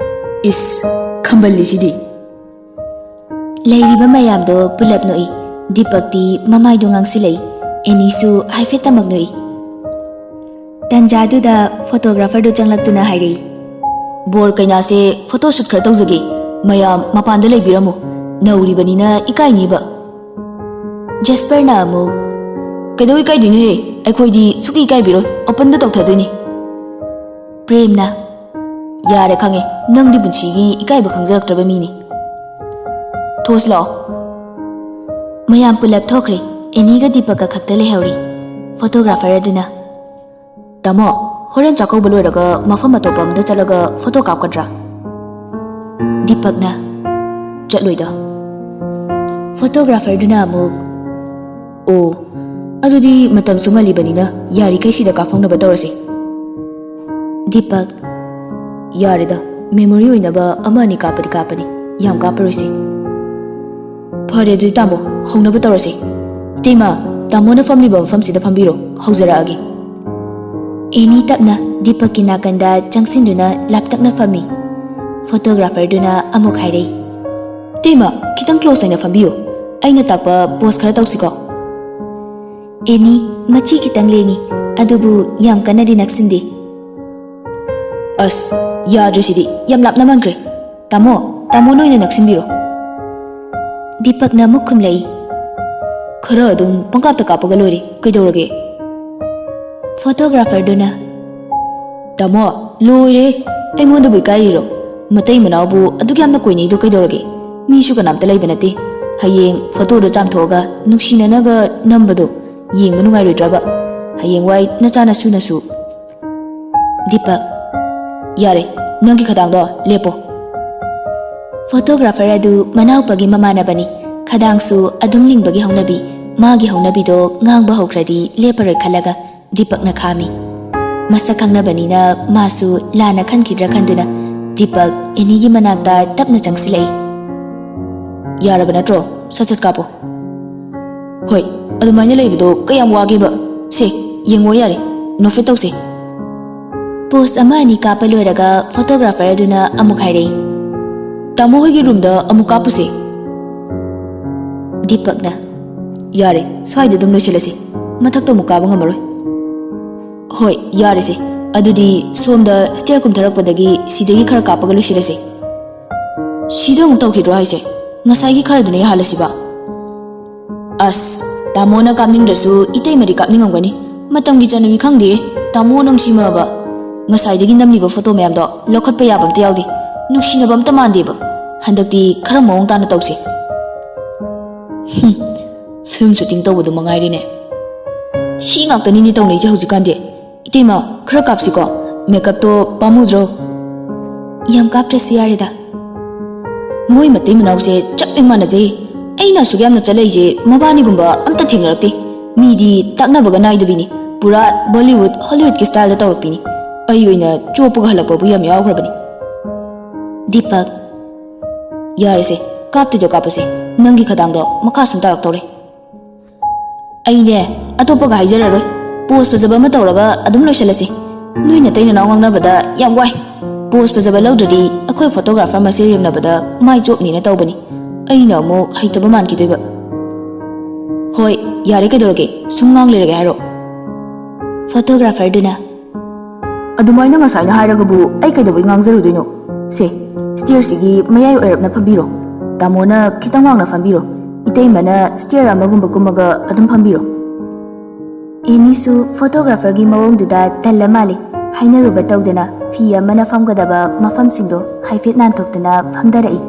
"ꯏꯁ, ꯈꯝꯕꯜꯂꯤꯁꯤꯗꯤ꯫" ꯂꯩꯔꯤꯕ ꯃꯌꯥꯝꯗꯣ ꯄꯨꯂꯞ ꯅꯣꯛꯏ꯫ ꯗꯤꯄꯛꯇꯤ ꯃꯃꯥꯏꯗꯣ ꯉꯥꯡꯁꯤꯜꯂꯛꯏ꯫ ꯑꯦꯅꯤꯁꯨ ꯍꯥꯏꯐꯦꯠꯇꯃꯛ ꯅꯣꯛꯏ꯫ ꯇꯟꯖꯥꯗꯨꯗ ꯐꯣꯇꯣꯒ꯭ꯔꯥꯐꯔꯗꯨ ꯆꯪꯂꯛꯇꯨꯅ ꯍꯥꯏꯔꯛꯏ, "ꯕꯣꯔ ꯀꯩꯅꯥꯁꯦ ꯐꯣꯇꯣ ꯁꯨꯠ ꯈꯔ ꯇꯧꯖꯒꯦ, ꯃꯌꯥꯝ ꯃꯄꯥꯟꯗ ꯂꯩꯕꯤꯔꯝꯃꯨ, ꯅꯧꯔꯤꯕꯅꯤꯅ ꯏꯀꯥꯏꯅꯤꯕ꯫" ꯖꯦꯁꯄꯔꯅ ꯑꯃꯨꯛ, "ꯀꯩꯗꯧ ꯏꯀꯥꯏꯗꯣꯏꯅꯣꯍꯦ? ꯑꯩꯈꯣꯏꯗꯤ ꯁꯨꯛꯏ ꯏꯀꯥꯏꯕꯤꯔꯣꯏ, ꯑꯣꯄꯟꯗ ꯇꯧꯊꯗꯣꯏꯅꯤ꯫" ꯄ꯭ꯔꯦꯝꯅ, "ꯌꯥꯔꯦ, ꯈꯪꯉꯦ, ꯅꯪꯗꯤ ꯄꯨꯟꯁꯤꯒꯤ ꯏꯀꯥꯏꯕ ꯈꯪꯖꯔꯛꯇ꯭ꯔꯕ ꯃꯤꯅꯤ꯫ ꯊꯣꯁ ꯂꯥꯛꯑꯣ꯫" ꯃꯌꯥꯝ ꯄꯨꯂꯞ ꯊꯣꯛꯈ꯭ꯔꯦ꯫ ꯑꯦꯅꯤꯒ ꯗꯤꯄꯛꯀ ꯈꯛꯇ ꯂꯩꯍꯧꯔꯤ꯫ ꯐꯣꯇꯣꯒ꯭ꯔꯥꯐꯔ ꯑꯗꯨꯅ, "ꯇꯥꯃꯣ, ꯍꯣꯔꯦꯟ ꯆꯥꯛꯀꯧꯕ ꯂꯣꯏꯔꯒ ꯃꯐꯝ ꯑꯇꯣꯞꯄ ꯑꯃꯗ ꯆꯠꯂꯒ ꯐꯣꯇꯣ ꯀꯥꯞꯀꯗ꯭ꯔꯥ?" ꯗꯤꯄꯛꯅ, "ꯆꯠꯂꯣꯏꯗ꯫" ꯐꯣꯇꯣꯒ꯭ꯔꯥꯐꯔꯗꯨꯅ ꯑꯃꯨꯛ, "ꯑꯣ, ꯑꯗꯨꯗꯤ ꯃꯇꯝꯁꯨ ꯉꯜꯂꯤꯕꯅꯤꯅ ꯌꯥꯔꯤꯈꯩ ꯁꯤꯗ ꯀꯥꯞꯍꯧꯅꯕ ꯇꯧꯔꯁꯤ꯫" ꯗꯤꯄꯛ, "ꯌꯥꯔꯦꯗ, ꯃꯦꯃꯣꯔꯤ ꯑꯣꯏꯅꯕ ꯑꯃ ꯑꯅꯤ ꯀꯥꯞꯄꯗꯤ ꯀꯥꯞꯄꯅꯤ, ꯌꯥꯝ ꯀꯥꯞꯄꯔꯣꯏꯁꯤ꯫" "ꯐꯔꯦ, ꯑꯗꯨꯗꯤ ꯇꯥꯃꯣ, ꯍꯧꯅꯕ ꯇꯧꯔꯁꯤ꯫ ꯏꯇꯩꯃ, ꯇꯥꯃꯣꯅ ꯐꯝꯂꯤꯕ ꯃꯐꯝꯁꯤꯗ ꯐꯝꯕꯤꯔꯣ, ꯍꯧꯖꯔꯛꯑꯒꯦ꯫" ꯑꯦꯅꯤ ꯇꯞꯅ ꯗꯤꯄꯛꯀꯤ ꯅꯥꯀꯟꯗ ꯆꯪꯁꯤꯟꯗꯨꯅ ꯂꯥꯞꯇꯛꯅ ꯐꯝꯃꯤ꯫ ꯐꯣꯇꯣꯒ꯭ꯔꯥꯐꯔꯗꯨꯅ ꯑꯃꯨꯛ ꯍꯥꯏꯔꯛꯏ, ꯏꯇꯩꯃ, ꯈꯤꯇꯪ ꯀ꯭ꯂꯣꯁ ꯑꯣꯏꯅ ꯐꯝꯕꯤꯌꯨ꯫ ꯑꯩꯅ ꯇꯥꯛꯄ ꯄꯣꯁ ꯈꯔ ꯇꯧꯁꯤꯀꯣ꯫ ꯑꯦꯅꯤ, ꯃꯆꯤ ꯈꯤꯇꯪ ꯂꯦꯡꯉꯤ, ꯑꯗꯨꯕꯨ ꯌꯥꯝ ꯀꯟꯅꯗꯤ ꯅꯛꯁꯤꯟꯗꯦ꯫ ꯑꯁ, ꯌꯥꯗ꯭ꯔꯦ ꯁꯤꯗꯤ, ꯌꯥꯝ ꯂꯥꯞꯅ ꯃꯥꯟꯈ꯭ꯔꯦ꯫ ꯇꯥꯃꯣ, ꯇꯥꯃꯣꯅ ꯑꯣꯏꯅ ꯅꯛꯁꯤꯟꯕꯤꯔꯣ꯫ ꯗꯤꯄꯛꯅ ꯑꯃꯨꯛ ꯈꯨꯝꯂꯛꯏ꯫ ꯈꯔ ꯑꯗꯨꯝ ꯄꯪꯀꯥꯞꯇ ꯀꯥꯞꯄꯒ ꯂꯣꯏꯔꯦ, ꯀꯩꯗꯧꯔꯒꯦ? ꯐꯣꯇꯣꯒ꯭ꯔꯥꯐꯔꯗꯨꯅ, ꯇꯥꯃꯣ, ꯂꯣꯏꯔꯦ꯫ ꯑꯩꯉꯣꯟꯗꯕꯨ ꯏꯀꯥꯏꯔꯤꯔꯣ? ꯃꯇꯩ ꯃꯅꯥꯎꯕꯨ ꯑꯗꯨꯛ ꯌꯥꯝꯅ ꯀꯣꯏꯅꯩꯗꯣ ꯀꯩꯗꯧꯔꯒꯦ? ꯃꯤꯁꯨ ꯀꯅꯥꯝꯇ ꯂꯩꯕ ꯅꯠꯇꯦ꯫ ꯍꯌꯦꯡ ꯐꯣꯇꯣꯗꯣ ꯆꯥꯝꯊꯣꯛꯑꯒ ꯅꯨꯡꯁꯤꯅꯅꯒ ꯅꯝꯕꯗꯣ ꯌꯦꯡꯕ ꯅꯨꯡꯉꯥꯏꯔꯣꯏꯗ꯭ꯔꯕ? ꯍꯌꯦꯡꯋꯥꯏ ꯅꯆꯥ ꯅꯁꯨꯅꯁꯨ꯫ ꯗꯤꯄꯛ, ꯌꯥꯔꯦ, ꯅꯪꯒꯤ ꯈꯗꯥꯡꯗꯣ ꯂꯦꯞꯄꯣ꯫ ꯐꯣꯇꯣꯒ꯭ꯔꯥꯐꯔ ꯑꯗꯨ ꯃꯅꯥꯎꯄꯥꯒꯤ ꯃꯃꯥꯟꯅꯕꯅꯤ꯫ ꯈꯗꯥꯡꯁꯨ ꯑꯗꯨꯝ ꯂꯤꯡꯕꯒꯤ ꯍꯧꯅꯕꯤ꯫ ꯃꯥꯒꯤ ꯍꯧꯅꯕꯤꯗꯣ ꯉꯥꯡꯕ ꯍꯧꯈ꯭ꯔꯗꯤ ꯂꯦꯞꯄꯔꯣꯏ ꯈꯜꯂꯒ ꯗꯤꯄꯛꯅ ꯈꯥꯝꯃꯤ꯫ ꯃꯁꯛ ꯈꯪꯅꯕꯅꯤꯅ ꯃꯥꯁꯨ ꯂꯥꯟꯅ ꯈꯟꯈꯤꯗ꯭ꯔꯥ ꯈꯟꯗꯨꯅ ꯗꯤꯄꯛ ꯑꯦꯅꯤꯒꯤ ꯃꯅꯥꯛꯇ ꯇꯞꯅ ꯆꯪꯁꯤꯜꯂꯛꯏ꯫ ꯌꯥꯔꯕ ꯅꯠꯇ꯭ꯔꯣ? ꯁꯠ ꯁꯠ ꯀꯥꯞꯄꯣ꯫ ꯍꯣꯏ, ꯑꯗꯨꯃꯥꯏꯅ ꯂꯩꯕꯗꯣ ꯀꯌꯥꯝ ꯋꯥꯒꯦꯕ? ꯁꯦ, ꯌꯦꯡꯉꯣ ꯌꯥꯔꯦ, ꯅꯣꯛꯐꯦꯠ ꯇꯧꯁꯦ꯫ ꯄꯣꯁ ꯑꯃ ꯑꯅꯤ ꯀꯥꯞꯄ ꯂꯣꯏꯔꯒ ꯐꯣꯇꯣꯒ꯭ꯔꯥꯐꯔ ꯑꯗꯨꯅ ꯑꯃꯨꯛ ꯍꯥꯏꯔꯛꯏ, ꯇꯥꯃꯣ ꯍꯣꯏꯒꯤ ꯔꯨꯝꯗ ꯑꯃꯨꯛ ꯀꯥꯞꯄꯨꯁꯦ꯫ ꯗꯤꯄꯛꯅ, ꯌꯥꯔꯦ, ꯁ꯭ꯋꯥꯏꯗ ꯑꯗꯨꯝ ꯂꯣꯏꯁꯤꯜꯂꯁꯤ, ꯃꯊꯛꯇ ꯑꯃꯨꯛ ꯀꯥꯕ ꯉꯝꯃꯔꯣꯏ꯫ ꯍꯣꯏ, ꯌꯥꯔꯦꯁꯦ, ꯑꯗꯨꯗꯤ ꯁꯣꯝꯗ ꯁ꯭ꯇꯦꯌꯔ ꯀꯨꯝꯊꯔꯛꯄꯗꯒꯤ ꯁꯤꯗꯒꯤ ꯈꯔ ꯀꯥꯞꯄꯒ ꯂꯣꯏꯁꯤꯜꯂꯁꯦ꯫ ꯁꯤꯗ ꯑꯃꯨꯛ ꯇꯧꯈꯤꯗ꯭ꯔꯣ ꯍꯥꯏꯁꯦ? ꯉꯁꯥꯏꯒꯤ ꯈꯔꯗꯨꯅ ꯌꯥꯍꯜꯂꯁꯤꯕ꯫ ꯑꯁ, ꯇꯥꯃꯣꯅ ꯀꯥꯞꯅꯤꯡꯗ꯭ꯔꯁꯨ ꯏꯇꯩꯃꯗꯤ ꯀꯥꯞꯅꯤꯡꯉꯝꯒꯅꯤ꯫ ꯃꯇꯝꯒꯤ ꯆꯠꯅꯕꯤ ꯈꯪꯗꯦ, ꯇꯥꯃꯣ ꯅꯪꯁꯤꯃꯕ꯫ ꯉꯁꯥꯏꯗꯒꯤ ꯅꯝꯂꯤꯕ ꯐꯣꯇꯣ ꯃꯌꯥꯝꯗꯣ ꯂꯧꯈꯠꯄ ꯌꯥꯕ ꯑꯝꯇ ꯌꯥꯎꯗꯦ꯫ ꯅꯨꯡꯁꯤꯅꯕ ꯑꯝꯇ ꯃꯥꯟꯗꯦꯕ꯫ ꯍꯟꯗꯛꯇꯤ ꯈꯔ ꯃꯑꯣꯡ ꯇꯥꯅ ꯇꯧꯁꯦ꯫ ꯍꯨꯝ, ꯐꯤꯂꯝ ꯁꯨꯇꯤꯡ ꯇꯧꯕꯗꯨ ꯃꯉꯥꯏꯔꯦꯅꯦ꯫ ꯁꯤ ꯉꯥꯛꯇꯅꯤꯅꯦ ꯇꯧꯅꯩꯁꯦ ꯍꯧꯖꯤꯛꯀꯥꯟꯗꯤ꯫ ꯏꯇꯩꯃ, ꯈꯔ ꯀꯥꯞꯁꯤꯀꯣ, ꯃꯦꯀꯞꯇꯣ ꯄꯥꯝꯃꯨꯗ꯭ꯔꯣ? ꯌꯥꯝ ꯀꯥꯞꯇ꯭ꯔꯁꯨ ꯌꯥꯔꯦꯗ꯫ ꯃꯣꯏ ꯃꯇꯩ ꯃꯅꯥꯎꯁꯦ ꯆꯞ ꯍꯦꯛ ꯃꯥꯟꯅꯖꯩ꯫ ꯑꯩꯅ ꯑꯁꯨꯛ ꯌꯥꯝꯅ ꯆꯠꯂꯛꯏꯁꯦ ꯃꯕꯥꯅꯤꯒꯨꯝꯕ ꯑꯝꯇ ꯊꯦꯡꯅꯔꯛꯇꯦ꯫ ꯃꯤꯗꯤ ꯇꯛꯅꯕꯒ ꯅꯥꯏꯗꯕꯤꯅꯤ, ꯄꯨꯔꯥ ꯕꯣꯂꯤꯋꯨꯗ, ꯍꯣꯂꯤꯋꯨꯗꯀꯤ ꯁ꯭ꯇꯥꯏꯜꯗ ꯇꯧꯔꯛꯄꯤꯅꯤ꯫ ꯑꯩ ꯑꯣꯏꯅ ꯆꯣꯞꯄꯒ ꯍꯜꯂꯛꯄꯕꯨ ꯌꯥꯝ ꯌꯥꯎꯈ꯭ꯔꯕꯅꯤ꯫ ꯗꯤꯄꯛ, ꯌꯥꯔꯦꯁꯦ, ꯀꯥꯞꯇꯣꯏꯗꯣ ꯀꯥꯞꯄꯁꯦ, ꯅꯪꯒꯤ ꯈꯗꯥꯡꯗꯣ ꯃꯈꯥ ꯁꯨꯝ ꯇꯥꯔꯛꯇꯧꯔꯦ꯫ ꯑꯩꯅꯦ, ꯑꯇꯣꯞꯄꯒ ꯍꯥꯏꯖꯔꯔꯣꯏ, ꯄꯣꯁ ꯐꯖꯕ ꯑꯃ ꯇꯧꯔꯒ ꯑꯗꯨꯝ ꯂꯣꯏꯁꯤꯜꯂꯁꯤ꯫ ꯅꯣꯏ ꯅꯇꯩ ꯅꯅꯥꯎ ꯉꯥꯡꯅꯕꯗ ꯌꯥꯝ ꯋꯥꯏ꯫ ꯄꯣꯁ ꯐꯖꯕ ꯂꯧꯗ꯭ꯔꯗꯤ ꯑꯩꯈꯣꯏ ꯐꯣꯇꯣꯒ꯭ꯔꯥꯐꯔ ꯃꯁꯦꯜ ꯌꯦꯡꯅꯕꯗ ꯃꯥꯏ ꯆꯣꯞꯅꯤꯅ ꯇꯧꯕꯅꯤ꯫ ꯑꯩꯅ ꯑꯃꯨꯛ ꯍꯩꯇꯕ ꯃꯥꯟꯈꯤꯗꯣꯏꯕ꯫ "ꯍꯣꯏ, ꯌꯥꯔꯦ, ꯀꯩꯗꯧꯔꯒꯦ? ꯁꯨꯝ ꯉꯥꯡ ꯂꯩꯔꯒꯦ ꯍꯥꯏꯔꯣ?" ꯐꯣꯇꯣꯒ꯭ꯔꯥꯐꯔꯗꯨꯅ, "ꯑꯗꯨꯃꯥꯏꯅ ꯉꯁꯥꯏꯅ ꯍꯥꯏꯔꯒꯕꯨ ꯑꯩ ꯀꯩꯗꯧꯕꯩ ꯉꯥꯡꯖꯔꯨꯗꯣꯏꯅꯣ? ꯁꯦ, ꯁ꯭ꯇꯤꯌꯔꯁꯤꯒꯤ ꯃꯌꯥꯏ ꯑꯣꯏꯔꯞꯅ ꯐꯝꯕꯤꯔꯣ꯫ ꯇꯥꯃꯣꯅ ꯈꯤꯇꯪ ꯋꯥꯡꯅ ꯐꯝꯕꯤꯔꯣ꯫ ꯏꯇꯩꯃꯅ ꯁ꯭ꯇꯤꯌꯔ ꯑꯃꯒꯨꯝꯕ ꯀꯨꯝꯃꯒ ꯑꯗꯨꯝ ꯐꯝꯕꯤꯔꯣ꯫" ꯑꯦꯅꯤꯁꯨ ꯐꯣꯇꯣꯒ꯭ꯔꯥꯐꯔꯒꯤ ꯃꯑꯣꯡꯗꯨꯗ ꯇꯜꯂ ꯃꯥꯜꯂꯦ꯫ ꯍꯥꯏꯅꯔꯨꯕ ꯇꯧꯗꯅ ꯐꯤ ꯑꯃꯅ ꯐꯝꯒꯗꯕ ꯃꯐꯝꯁꯤꯡꯗꯣ ꯍꯥꯏꯐꯦꯠ ꯅꯥꯟꯊꯣꯛꯇꯨꯅ ꯐꯝꯗꯔꯛꯏ꯫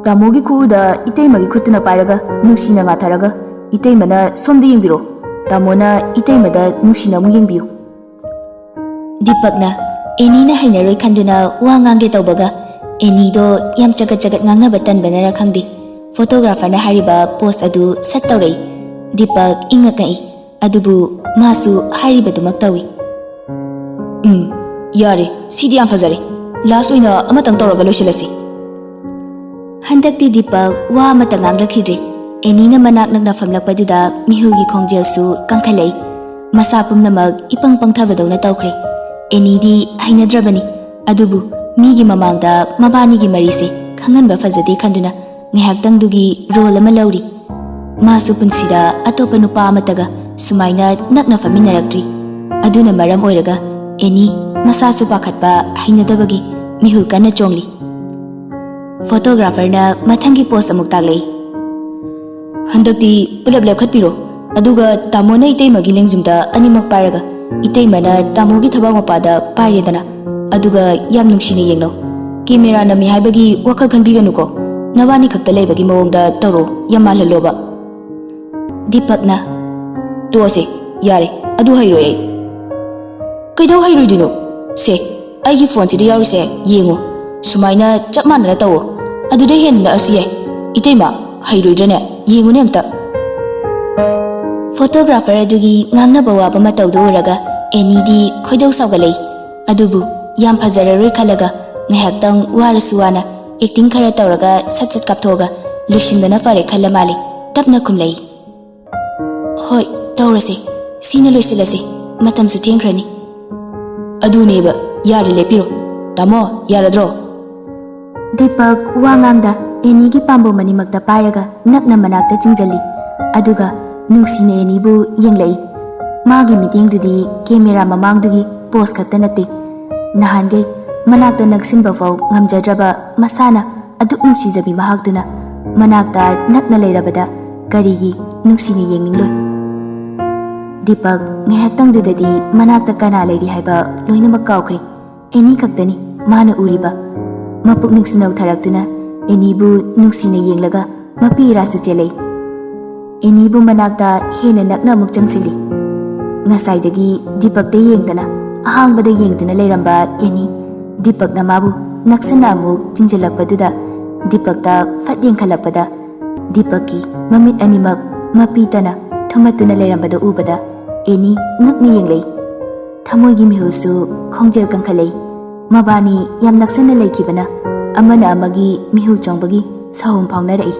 ꯇꯥꯃꯣꯒꯤ ꯈꯨꯎꯗ ꯏꯇꯩꯃꯒꯤ ꯈꯨꯠꯇꯨꯅ ꯄꯥꯏꯔꯒ ꯅꯨꯡꯁꯤꯅ ꯉꯥꯊꯔꯒ, "ꯏꯇꯩꯃꯅ ꯁꯣꯝꯗ ꯌꯦꯡꯕꯤꯔꯣ꯫" ꯇꯥꯃꯣꯅ ꯏꯇꯩꯃꯗ ꯅꯨꯡꯁꯤꯅ ꯑꯃꯨꯛ ꯌꯦꯡꯕꯤꯌꯨ꯫ ꯗꯤꯄꯛꯅ ꯑꯦꯅꯤꯅ ꯍꯩꯅꯔꯣꯏ ꯈꯟꯗꯨꯅ ꯋꯥ ꯉꯥꯡꯒꯦ ꯇꯧꯕꯒ, ꯑꯦꯅꯤꯗꯣ ꯌꯥꯝ ꯆꯒꯠ ꯆꯒꯠ ꯉꯥꯡꯅꯕ ꯇꯟꯕꯅꯔ ꯈꯪꯗꯦ, ꯐꯣꯇꯣꯒ꯭ꯔꯥꯐꯔꯅ ꯍꯥꯏꯔꯤꯕ ꯄꯣꯁ ꯑꯗꯨ ꯁꯠ ꯇꯧꯔꯛꯏ꯫ ꯗꯤꯄꯛ ꯏꯪꯉꯛ ꯉꯛꯏ, ꯑꯗꯨꯕꯨ ꯃꯥꯁꯨ ꯍꯥꯏꯔꯤꯕꯗꯨꯃꯛ ꯇꯧꯏ꯫ "ꯎꯝ, ꯌꯥꯔꯦ, ꯁꯤꯗꯤ ꯌꯥꯝ ꯐꯖꯔꯦ꯫ ꯂꯥꯁ ꯑꯣꯏꯅ ꯑꯃꯇꯪ ꯇꯧꯔꯒ ꯂꯣꯏꯁꯤꯜꯂꯁꯤ꯫" ꯍꯟꯗꯛꯇꯤ ꯗꯤꯄꯛ ꯋꯥ ꯑꯃꯠꯇ ꯉꯥꯡꯂꯛꯈꯤꯗ꯭ꯔꯦ꯫ ꯑꯦꯅꯤꯅ ꯃꯅꯥꯛ ꯅꯛꯅ ꯐꯝꯂꯛꯄꯗꯨꯗ ꯃꯤꯍꯨꯜꯒꯤ ꯈꯣꯡꯖꯦꯜꯁꯨ ꯀꯟꯈꯠꯂꯛꯏ꯫ ꯃꯁꯥ ꯄꯨꯝꯅꯃꯛ ꯏꯄꯪ ꯄꯪꯊꯕꯗꯧꯅ ꯇꯧꯈ꯭ꯔꯦ꯫ ꯑꯦꯅꯤꯗꯤ ꯍꯩꯅꯗ꯭ꯔꯕꯅꯤ, ꯑꯗꯨꯕꯨ ꯃꯤꯒꯤ ꯃꯃꯥꯡꯗ ꯃꯕꯥꯅꯤꯒꯤ ꯃꯔꯤꯁꯦ ꯈꯪꯍꯟꯕ ꯐꯖꯗꯦ ꯈꯟꯗꯨꯅ ꯉꯥꯏꯍꯥꯛꯇꯪꯗꯨꯒꯤ ꯔꯣꯜ ꯑꯃ ꯂꯧꯔꯤ꯫ ꯃꯥꯁꯨ ꯄꯨꯟꯁꯤꯗ ꯑꯇꯣꯞꯄ ꯅꯨꯄꯥ ꯑꯃꯠꯇꯒ ꯁꯨꯃꯥꯏꯅ ꯅꯛꯅ ꯐꯝꯃꯤꯟꯅꯔꯛꯇ꯭ꯔꯤ꯫ ꯑꯗꯨꯅ ꯃꯔꯝ ꯑꯣꯏꯔꯒ ꯑꯦꯅꯤ ꯃꯁꯥꯁꯨ ꯄꯥꯈꯠꯄ, ꯍꯩꯅꯗꯕꯒꯤ ꯃꯤꯍꯨꯜ ꯀꯟꯅ ꯆꯣꯡꯂꯤ꯫ ꯐꯣꯇꯣꯒ꯭ꯔꯥꯐꯔꯅ ꯃꯊꯪꯒꯤ ꯄꯣꯁ ꯑꯃꯨꯛ ꯇꯥꯛꯂꯛꯏ꯫ "ꯍꯟꯗꯛꯇꯤ ꯄꯨꯂꯞ ꯂꯦꯞꯈꯠꯄꯤꯔꯣ, ꯑꯗꯨꯒ ꯇꯥꯃꯣꯅ ꯏꯇꯩꯃꯒꯤ ꯂꯦꯡꯖꯨꯝꯗ ꯑꯅꯤꯃꯛ ꯄꯥꯏꯔꯒ ꯏꯇꯩꯃꯅ ꯇꯥꯃꯣꯒꯤ ꯊꯕꯥꯛ ꯃꯄꯥꯗ ꯄꯥꯏꯔꯦꯗꯅ, ꯑꯗꯨꯒ ꯌꯥꯝ ꯅꯨꯡꯁꯤꯅ ꯌꯦꯡꯅꯧ꯫ ꯀꯦꯃꯦꯔꯥ ꯅꯝꯃꯤ ꯍꯥꯏꯕꯒꯤ ꯋꯥꯈꯜ ꯈꯟꯕꯤꯒꯅꯨꯀꯣ, ꯅꯕꯥꯅꯤ ꯈꯛꯇ ꯂꯩꯕꯒꯤ ꯃꯑꯣꯡꯗ ꯇꯧꯔꯣ, ꯌꯥꯝ ꯃꯥꯜꯍꯜꯂꯣꯕ꯫" ꯗꯤꯄꯛꯅ, "ꯇꯣꯛꯑꯁꯦ, ꯌꯥꯔꯦ, ꯑꯗꯨ ꯍꯩꯔꯣꯏ ꯑꯩ꯫" "ꯀꯩꯗꯧ ꯍꯩꯔꯣꯏꯗꯣꯏꯅꯣ? ꯁꯦ, ꯑꯩꯒꯤ ꯐꯣꯟꯁꯤꯗ ꯌꯥꯎꯔꯤꯁꯦ ꯌꯦꯡꯉꯨ, ꯁꯨꯃꯥꯏꯅ ꯆꯞ ꯃꯥꯟꯅꯅ ꯇꯧꯑꯣ, ꯑꯗꯨꯗꯩ ꯍꯦꯟꯅ ꯅꯛꯑꯁꯨ ꯌꯥꯏ꯫" "ꯏꯇꯩꯃ, ꯍꯩꯔꯣꯏꯗ꯭ꯔꯅꯦ? ꯌꯦꯡꯉꯨꯅꯦ ꯑꯝꯇ꯫" ꯐꯣꯇꯣꯒ꯭ꯔꯥꯐꯔ ꯑꯗꯨꯒꯤ ꯉꯥꯡꯅꯕ ꯋꯥꯕ ꯃꯇꯧꯗꯨ ꯎꯔꯒ ꯑꯦꯅꯤꯗꯤ ꯈꯣꯏꯗꯧ ꯁꯥꯎꯒꯠꯂꯛꯏ꯫ ꯑꯗꯨꯕꯨ ꯌꯥꯝ ꯐꯖꯔꯔꯣꯏ ꯈꯜꯂꯒ ꯉꯥꯏꯍꯥꯛꯇꯪ ꯋꯥꯔꯁꯨ ꯋꯥꯅ ꯑꯦꯛꯇꯤꯡ ꯈꯔ ꯇꯧꯔꯒ ꯁꯠ ꯁꯠ ꯀꯥꯞꯊꯣꯛꯑꯒ ꯂꯣꯏꯁꯤꯟꯕꯅ ꯐꯔꯦ ꯈꯜꯂ ꯃꯥꯜꯂꯦ꯫ ꯇꯞꯅ ꯈꯨꯝꯂꯛꯏ꯫ "ꯍꯣꯏ, ꯇꯧꯔꯁꯦ꯫ ꯁꯤꯅ ꯂꯣꯏꯁꯤꯜꯂꯁꯦ꯫ ꯃꯇꯝꯁꯨ ꯊꯦꯡꯈ꯭ꯔꯅꯤ꯫" "ꯑꯗꯨꯅꯦꯕ, ꯌꯥꯔꯦ, ꯂꯦꯞꯄꯤꯔꯣ꯫ ꯇꯥꯃꯣ, ꯌꯥꯔꯗ꯭ꯔꯣ?" ꯗꯤꯄꯛ ꯋꯥ ꯉꯥꯡꯗ ꯑꯦꯅꯤꯒꯤ ꯄꯥꯝꯕꯣꯝ ꯑꯅꯤꯃꯛꯇ ꯄꯥꯏꯔꯒ ꯅꯛꯅ ꯃꯅꯥꯛꯇ ꯆꯤꯡꯖꯜꯂꯤ꯫ ꯑꯗꯨꯒ ꯅꯨꯡꯁꯤꯅ ꯑꯦꯅꯤꯕꯨ ꯌꯦꯡꯂꯛꯏ꯫ ꯃꯥꯒꯤ ꯃꯤꯠꯌꯦꯡꯗꯨꯗꯤ ꯀꯦꯃꯦꯔꯥ ꯃꯃꯥꯡꯗꯨꯒꯤ ꯄꯣꯁ ꯈꯛꯇ ꯅꯠꯇꯦ꯫ ꯅꯍꯥꯟꯈꯩ ꯃꯅꯥꯛꯇ ꯅꯛꯁꯤꯟꯕ ꯐꯥꯎ ꯉꯝꯖꯗ꯭ꯔꯕ ꯃꯁꯥꯅ ꯑꯗꯨꯛ ꯅꯨꯡꯁꯤꯖꯕꯤ ꯃꯍꯥꯛꯇꯨꯅ ꯃꯅꯥꯛꯇ ꯅꯛꯅ ꯂꯩꯔꯕꯗ ꯀꯔꯤꯒꯤ ꯅꯨꯡꯁꯤꯅ ꯌꯦꯡꯅꯤꯡꯂꯣꯏ? ꯗꯤꯄꯛ ꯉꯥꯏꯍꯥꯛꯇꯪꯗꯨꯗꯗꯤ ꯃꯅꯥꯛꯇ ꯀꯅꯥ ꯂꯩꯔꯤ ꯍꯥꯏꯕ ꯂꯣꯏꯅꯃꯛ ꯀꯥꯎꯈ꯭ꯔꯦ꯫ ꯑꯦꯅꯤ ꯈꯛꯇꯅꯤ ꯃꯥꯅ ꯎꯔꯤꯕ꯫ ꯃꯄꯨꯛꯅꯤꯡꯁꯨ ꯅꯧꯊꯔꯛꯇꯨꯅ ꯑꯦꯅꯤꯕꯨ ꯅꯨꯡꯁꯤꯅ ꯌꯦꯡꯂꯒ ꯃꯄꯤ ꯏꯔꯥꯁꯨ ꯆꯦꯜꯂꯛꯏ꯫ ꯑꯦꯅꯤꯕꯨ ꯃꯅꯥꯛꯇ ꯍꯦꯟꯅ ꯅꯛꯅ ꯑꯃꯨꯛ ꯆꯪꯁꯤꯜꯂꯤ꯫ ꯉꯁꯥꯏꯗꯒꯤ ꯗꯤꯄꯛꯇ ꯌꯦꯡꯗꯅ, ꯑꯍꯥꯡꯕꯗ ꯌꯦꯡꯗꯨꯅ ꯂꯩꯔꯝꯕ ꯑꯦꯅꯤ, ꯗꯤꯄꯛꯅ ꯃꯥꯕꯨ ꯅꯛꯁꯟꯅ ꯑꯃꯨꯛ ꯆꯤꯡꯁꯤꯜꯂꯛꯄꯗꯨꯗ ꯗꯤꯄꯛꯇ ꯐꯠ ꯌꯦꯡꯈꯠꯂꯛꯄꯗ ꯗꯤꯄꯛꯀꯤ ꯃꯃꯤꯠ ꯑꯅꯤꯃꯛ ꯃꯄꯤ ꯇꯅ ꯊꯨꯝꯍꯠꯇꯨꯅ ꯂꯩꯔꯝꯕꯗꯨ ꯎꯕꯗ ꯑꯦꯅꯤ ꯉꯛꯅ ꯌꯦꯡꯂꯛꯏ꯫ ꯊꯃꯣꯏꯒꯤ ꯃꯤꯍꯨꯜꯁꯨ ꯈꯣꯡꯖꯦꯜ ꯀꯟꯈꯠꯂꯛꯏ꯫ ꯃꯕꯥꯅꯤ ꯌꯥꯝ ꯅꯛꯁꯟꯅ ꯂꯩꯈꯤꯕꯅ ꯑꯃꯅ ꯑꯃꯒꯤ ꯃꯤꯍꯨꯜ ꯆꯣꯡꯕꯒꯤ ꯁꯥꯍꯨꯝ ꯐꯥꯎꯅꯔꯛꯏ꯫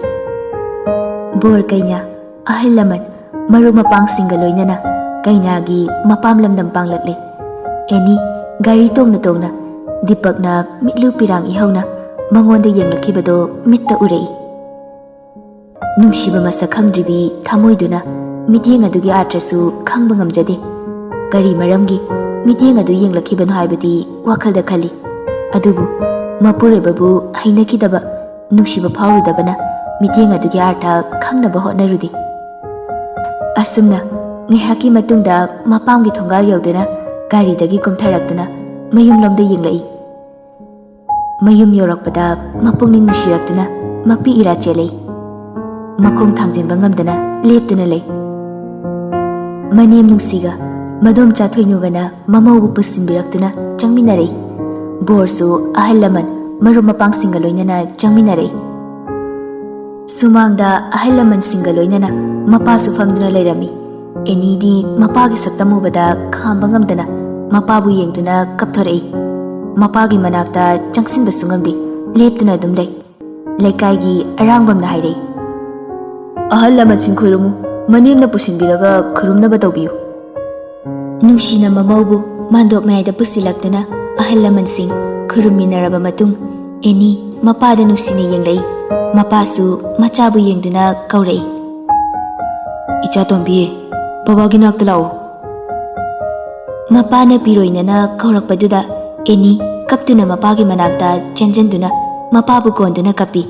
ꯕꯣꯔ ꯀꯩꯅꯥ, ꯑꯍꯜ ꯂꯃꯟ, ꯃꯔꯨꯞ ꯃꯄꯥꯡꯁꯤꯡꯒ ꯂꯣꯏꯅꯅ ꯀꯩꯅꯥꯒꯤ ꯃꯄꯥꯝ ꯂꯝꯗꯝ ꯄꯥꯡꯂꯛꯂꯦ꯫ ꯑꯦꯅꯤ ꯒꯥꯔꯤ ꯇꯣꯡꯅ ꯇꯣꯡꯅ ꯗꯤꯄꯛꯅ ꯃꯤꯠꯂꯨ ꯄꯤꯔꯥꯡ ꯏꯍꯧꯅ ꯃꯉꯣꯟꯗ ꯌꯦꯡꯂꯛꯈꯤꯕꯗꯣ ꯃꯤꯠꯇ ꯎꯔꯛꯏ꯫ ꯅꯨꯡꯁꯤꯕ ꯃꯁꯛ ꯈꯪꯗ꯭ꯔꯤꯕꯤ ꯊꯃꯣꯏꯗꯨꯅ ꯃꯤꯠꯌꯦꯡ ꯑꯗꯨꯒꯤ ꯑꯥꯔꯊꯁꯨ ꯈꯪꯕ ꯉꯝꯖꯗꯦ꯫ ꯀꯔꯤ ꯃꯔꯝꯒꯤ ꯃꯤꯠꯌꯦꯡ ꯑꯗꯨ ꯌꯦꯡꯂꯛꯈꯤꯕꯅꯣ ꯍꯥꯏꯕꯗꯤ ꯋꯥꯈꯜꯗ ꯈꯜꯂꯤ꯫ ꯑꯗꯨꯕꯨ ꯃꯄꯨꯔꯣꯏꯕꯕꯨ ꯍꯩꯅꯈꯤꯗꯕ, ꯅꯨꯡꯁꯤꯕ ꯐꯥꯎꯔꯨꯗꯕꯅ ꯃꯤꯠꯌꯦꯡ ꯑꯗꯨꯒꯤ ꯑꯥꯔꯊ ꯈꯪꯅꯕ ꯍꯣꯠꯅꯔꯨꯗꯦ꯫ ꯑꯁꯨꯝꯅ ꯉꯥꯏꯍꯥꯛꯀꯤ ꯃꯇꯨꯡꯗ ꯃꯄꯥꯝꯒꯤ ꯊꯣꯡꯒꯥꯜ ꯌꯧꯗꯨꯅ ꯒꯥꯔꯤꯗꯒꯤ ꯀꯨꯝꯊꯔꯛꯇꯨꯅ ꯃꯌꯨꯝꯂꯣꯝꯗ ꯌꯦꯡꯂꯛꯏ꯫ ꯃꯌꯨꯝ ꯌꯧꯔꯛꯄꯗ ꯃꯄꯨꯛꯅꯤꯡ ꯅꯨꯡꯁꯤꯔꯛꯇꯨꯅ ꯃꯄꯤ ꯏꯔꯥ ꯆꯦꯜꯂꯛꯏ꯫ ꯃꯈꯣꯡ ꯊꯥꯡꯖꯤꯟꯕ ꯉꯝꯗꯅ ꯂꯦꯞꯇꯨꯅ ꯂꯩ꯫ ꯃꯅꯦꯝ ꯅꯨꯡꯁꯤꯒ ꯃꯗꯣꯝꯆꯥ ꯊꯣꯏꯅꯨꯒꯅ ꯃꯃꯧꯕꯨ ꯄꯨꯁꯤꯟꯕꯤꯔꯛꯇꯨꯅ ꯆꯪꯃꯤꯟꯅꯔꯛꯏ꯫ ꯕꯣꯔꯁꯨ ꯑꯍꯜ ꯂꯃꯟ ꯃꯔꯨꯞ ꯃꯄꯥꯡꯁꯤꯡꯒ ꯂꯣꯏꯅꯅ ꯆꯪꯃꯤꯟꯅꯔꯛꯏ꯫ ꯁꯨꯃꯥꯡꯗ ꯑꯍꯜ ꯂꯃꯟꯁꯤꯡꯒ ꯂꯣꯏꯅꯅ ꯃꯄꯥꯁꯨ ꯐꯝꯗꯨꯅ ꯂꯩꯔꯝꯃꯤ꯫ ꯑꯦꯅꯤꯗꯤ ꯃꯄꯥꯒꯤ ꯁꯛꯇꯝ ꯎꯕꯗ ꯈꯥꯝꯕ ꯉꯝꯗꯅ ꯃꯄꯥꯕꯨ ꯌꯦꯡꯗꯨꯅ ꯀꯞꯊꯣꯔꯛꯏ꯫ ꯃꯄꯥꯒꯤ ꯃꯅꯥꯛꯇ ꯆꯪꯁꯤꯟꯕꯁꯨ ꯉꯝꯗꯦ, ꯂꯦꯞꯇꯨꯅ ꯑꯗꯨꯝ ꯂꯩ꯫ ꯂꯩꯀꯥꯏꯒꯤ ꯑꯔꯥꯡꯕꯝꯅ ꯍꯥꯏꯔꯛꯏ, "ꯑꯍꯜ ꯂꯃꯟꯁꯤꯡ ꯈꯨꯔꯨꯝꯃꯨ, ꯃꯅꯦꯝꯅ ꯄꯨꯁꯤꯟꯕꯤꯔꯒ ꯈꯨꯔꯨꯝꯅꯕ ꯇꯧꯕꯤꯌꯨ꯫" ꯅꯨꯡꯁꯤꯅ ꯃꯃꯧꯕꯨ ꯃꯥꯟꯗꯣꯞ ꯃꯌꯥꯏꯗ ꯄꯨꯁꯤꯜꯂꯛꯇꯨꯅ ꯑꯍꯜ ꯂꯃꯟꯁꯤꯡ ꯈꯨꯔꯨꯝꯃꯤꯟꯅꯔꯕ ꯃꯇꯨꯡ ꯑꯦꯅꯤ ꯃꯄꯥꯗ ꯅꯨꯡꯁꯤꯅ ꯌꯦꯡꯂꯛꯏ꯫ ꯃꯄꯥꯁꯨ ꯃꯆꯥꯕꯨ ꯌꯦꯡꯗꯨꯅ ꯀꯧꯔꯛꯏ, "ꯏꯆꯥ ꯇꯣꯝꯕꯤ, ꯕꯕꯥꯒꯤ ꯅꯥꯛꯇ ꯂꯥꯛꯎ꯫" ꯃꯄꯥꯅ ꯄꯤꯔꯣꯏꯅꯅ ꯀꯧꯔꯛꯄꯗꯨꯗ ꯑꯦꯅꯤ ꯀꯞꯇꯨꯅ ꯃꯄꯥꯒꯤ ꯃꯅꯥꯛꯇ ꯆꯦꯟꯖꯟꯗꯨꯅ ꯃꯄꯥꯕꯨ ꯀꯣꯟꯗꯨꯅ ꯀꯞꯄꯤ꯫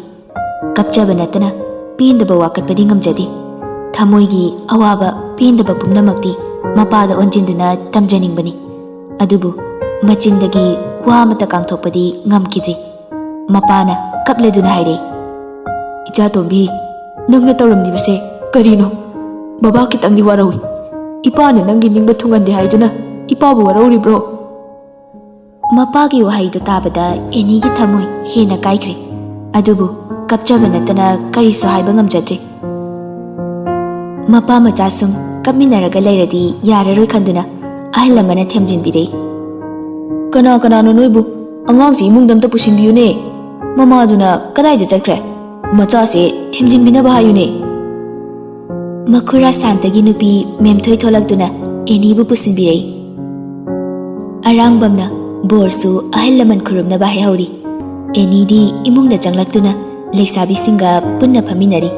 ꯀꯞꯆꯕ ꯅꯠꯇꯅ ꯄꯦꯟꯗꯕ ꯋꯥꯀꯠꯄꯗꯤ ꯉꯝꯖꯗꯦ꯫ ꯊꯃꯣꯏꯒꯤ ꯑꯋꯥꯕ ꯄꯦꯟꯗꯕ ꯄꯨꯝꯅꯃꯛꯇꯤ ꯃꯄꯥꯗ ꯑꯣꯟꯁꯤꯟꯗꯨꯅ ꯇꯝꯖꯅꯤꯡꯕꯅꯤ꯫ ꯑꯗꯨꯕꯨ ꯃꯆꯤꯟꯗꯒꯤ ꯋꯥ ꯑꯃꯠꯇ ꯀꯥꯡꯊꯣꯛꯄꯗꯤ ꯉꯝꯈꯤꯗ꯭ꯔꯤ꯫ ꯃꯄꯥꯅ ꯀꯞꯂꯗꯨꯅ ꯍꯥꯏꯔꯛꯏ, "ꯏꯆꯥ ꯇꯣꯝꯕꯤ, ꯅꯪꯅ ꯇꯧꯔꯝꯂꯤꯕꯁꯦ ꯀꯔꯤꯅꯣ? ꯕꯕꯥ ꯈꯤꯇꯪꯗꯤ ꯋꯥꯔꯧꯏ꯫ ꯏꯄꯥꯅ ꯅꯪꯒꯤ ꯅꯤꯡꯕ ꯊꯨꯡꯍꯟꯗꯦ ꯍꯥꯏꯗꯨꯅ ꯏꯄꯥꯕꯨ ꯋꯥꯔꯧꯔꯤꯕ꯭ꯔꯣ?" ꯃꯄꯥꯒꯤ ꯋꯥꯍꯩꯗꯨ ꯇꯥꯕꯗ ꯑꯦꯅꯤꯒꯤ ꯊꯃꯣꯏ ꯍꯦꯟꯅ ꯀꯥꯏꯈ꯭ꯔꯦ꯫ ꯑꯗꯨꯕꯨ ꯀꯞꯆꯕ ꯅꯠꯇꯅ ꯀꯔꯤꯁꯨ ꯍꯥꯏꯕ ꯉꯝꯖꯗ꯭ꯔꯦ꯫ ꯃꯄꯥ ꯃꯆꯥ ꯁꯨꯝ ꯀꯞꯃꯤꯟꯅꯔꯒ ꯂꯩꯔꯗꯤ ꯌꯥꯔꯔꯣꯏ ꯈꯟꯗꯨꯅ ꯑꯍꯜ ꯑꯃꯅ ꯊꯦꯝꯖꯤꯟꯕꯤꯔꯛꯏ꯫ "ꯀꯅꯥ ꯀꯅꯥꯅꯣ ꯅꯣꯏꯕꯨ? ꯑꯉꯥꯡꯁꯤ ꯏꯃꯨꯡꯗ ꯑꯝꯇ ꯄꯨꯁꯤꯟꯕꯤꯌꯨꯅꯦ꯫ ꯃꯃꯥꯗꯨꯅ ꯀꯗꯥꯏꯗ ꯆꯠꯈ꯭ꯔꯦ? ꯃꯆꯥꯁꯦ ꯊꯦꯝꯖꯤꯟꯕꯤꯅꯕ ꯍꯥꯏꯌꯨꯅꯦ꯫" ꯃꯈꯨꯔꯥ ꯁꯥꯟꯇꯒꯤ ꯅꯨꯄꯤ ꯃꯦꯝꯊꯣꯏ ꯊꯣꯛꯂꯛꯇꯨꯅ ꯑꯦꯅꯤꯕꯨ ꯄꯨꯁꯤꯟꯕꯤꯔꯛꯏ꯫ ꯑꯔꯥꯡꯕꯝꯅ ꯕꯣꯔꯁꯨ ꯑꯍꯜ ꯂꯃꯟ ꯈꯨꯔꯨꯝꯅꯕ ꯍꯥꯏꯍꯧꯔꯤ꯫ ꯑꯦꯅꯤꯗꯤ ꯏꯃꯨꯡꯗ ꯆꯪꯂꯛꯇꯨꯅ ꯂꯩꯁꯥꯕꯤꯁꯤꯡꯒ ꯄꯨꯟꯅ ꯐꯝꯃꯤꯟꯅꯔꯤ꯫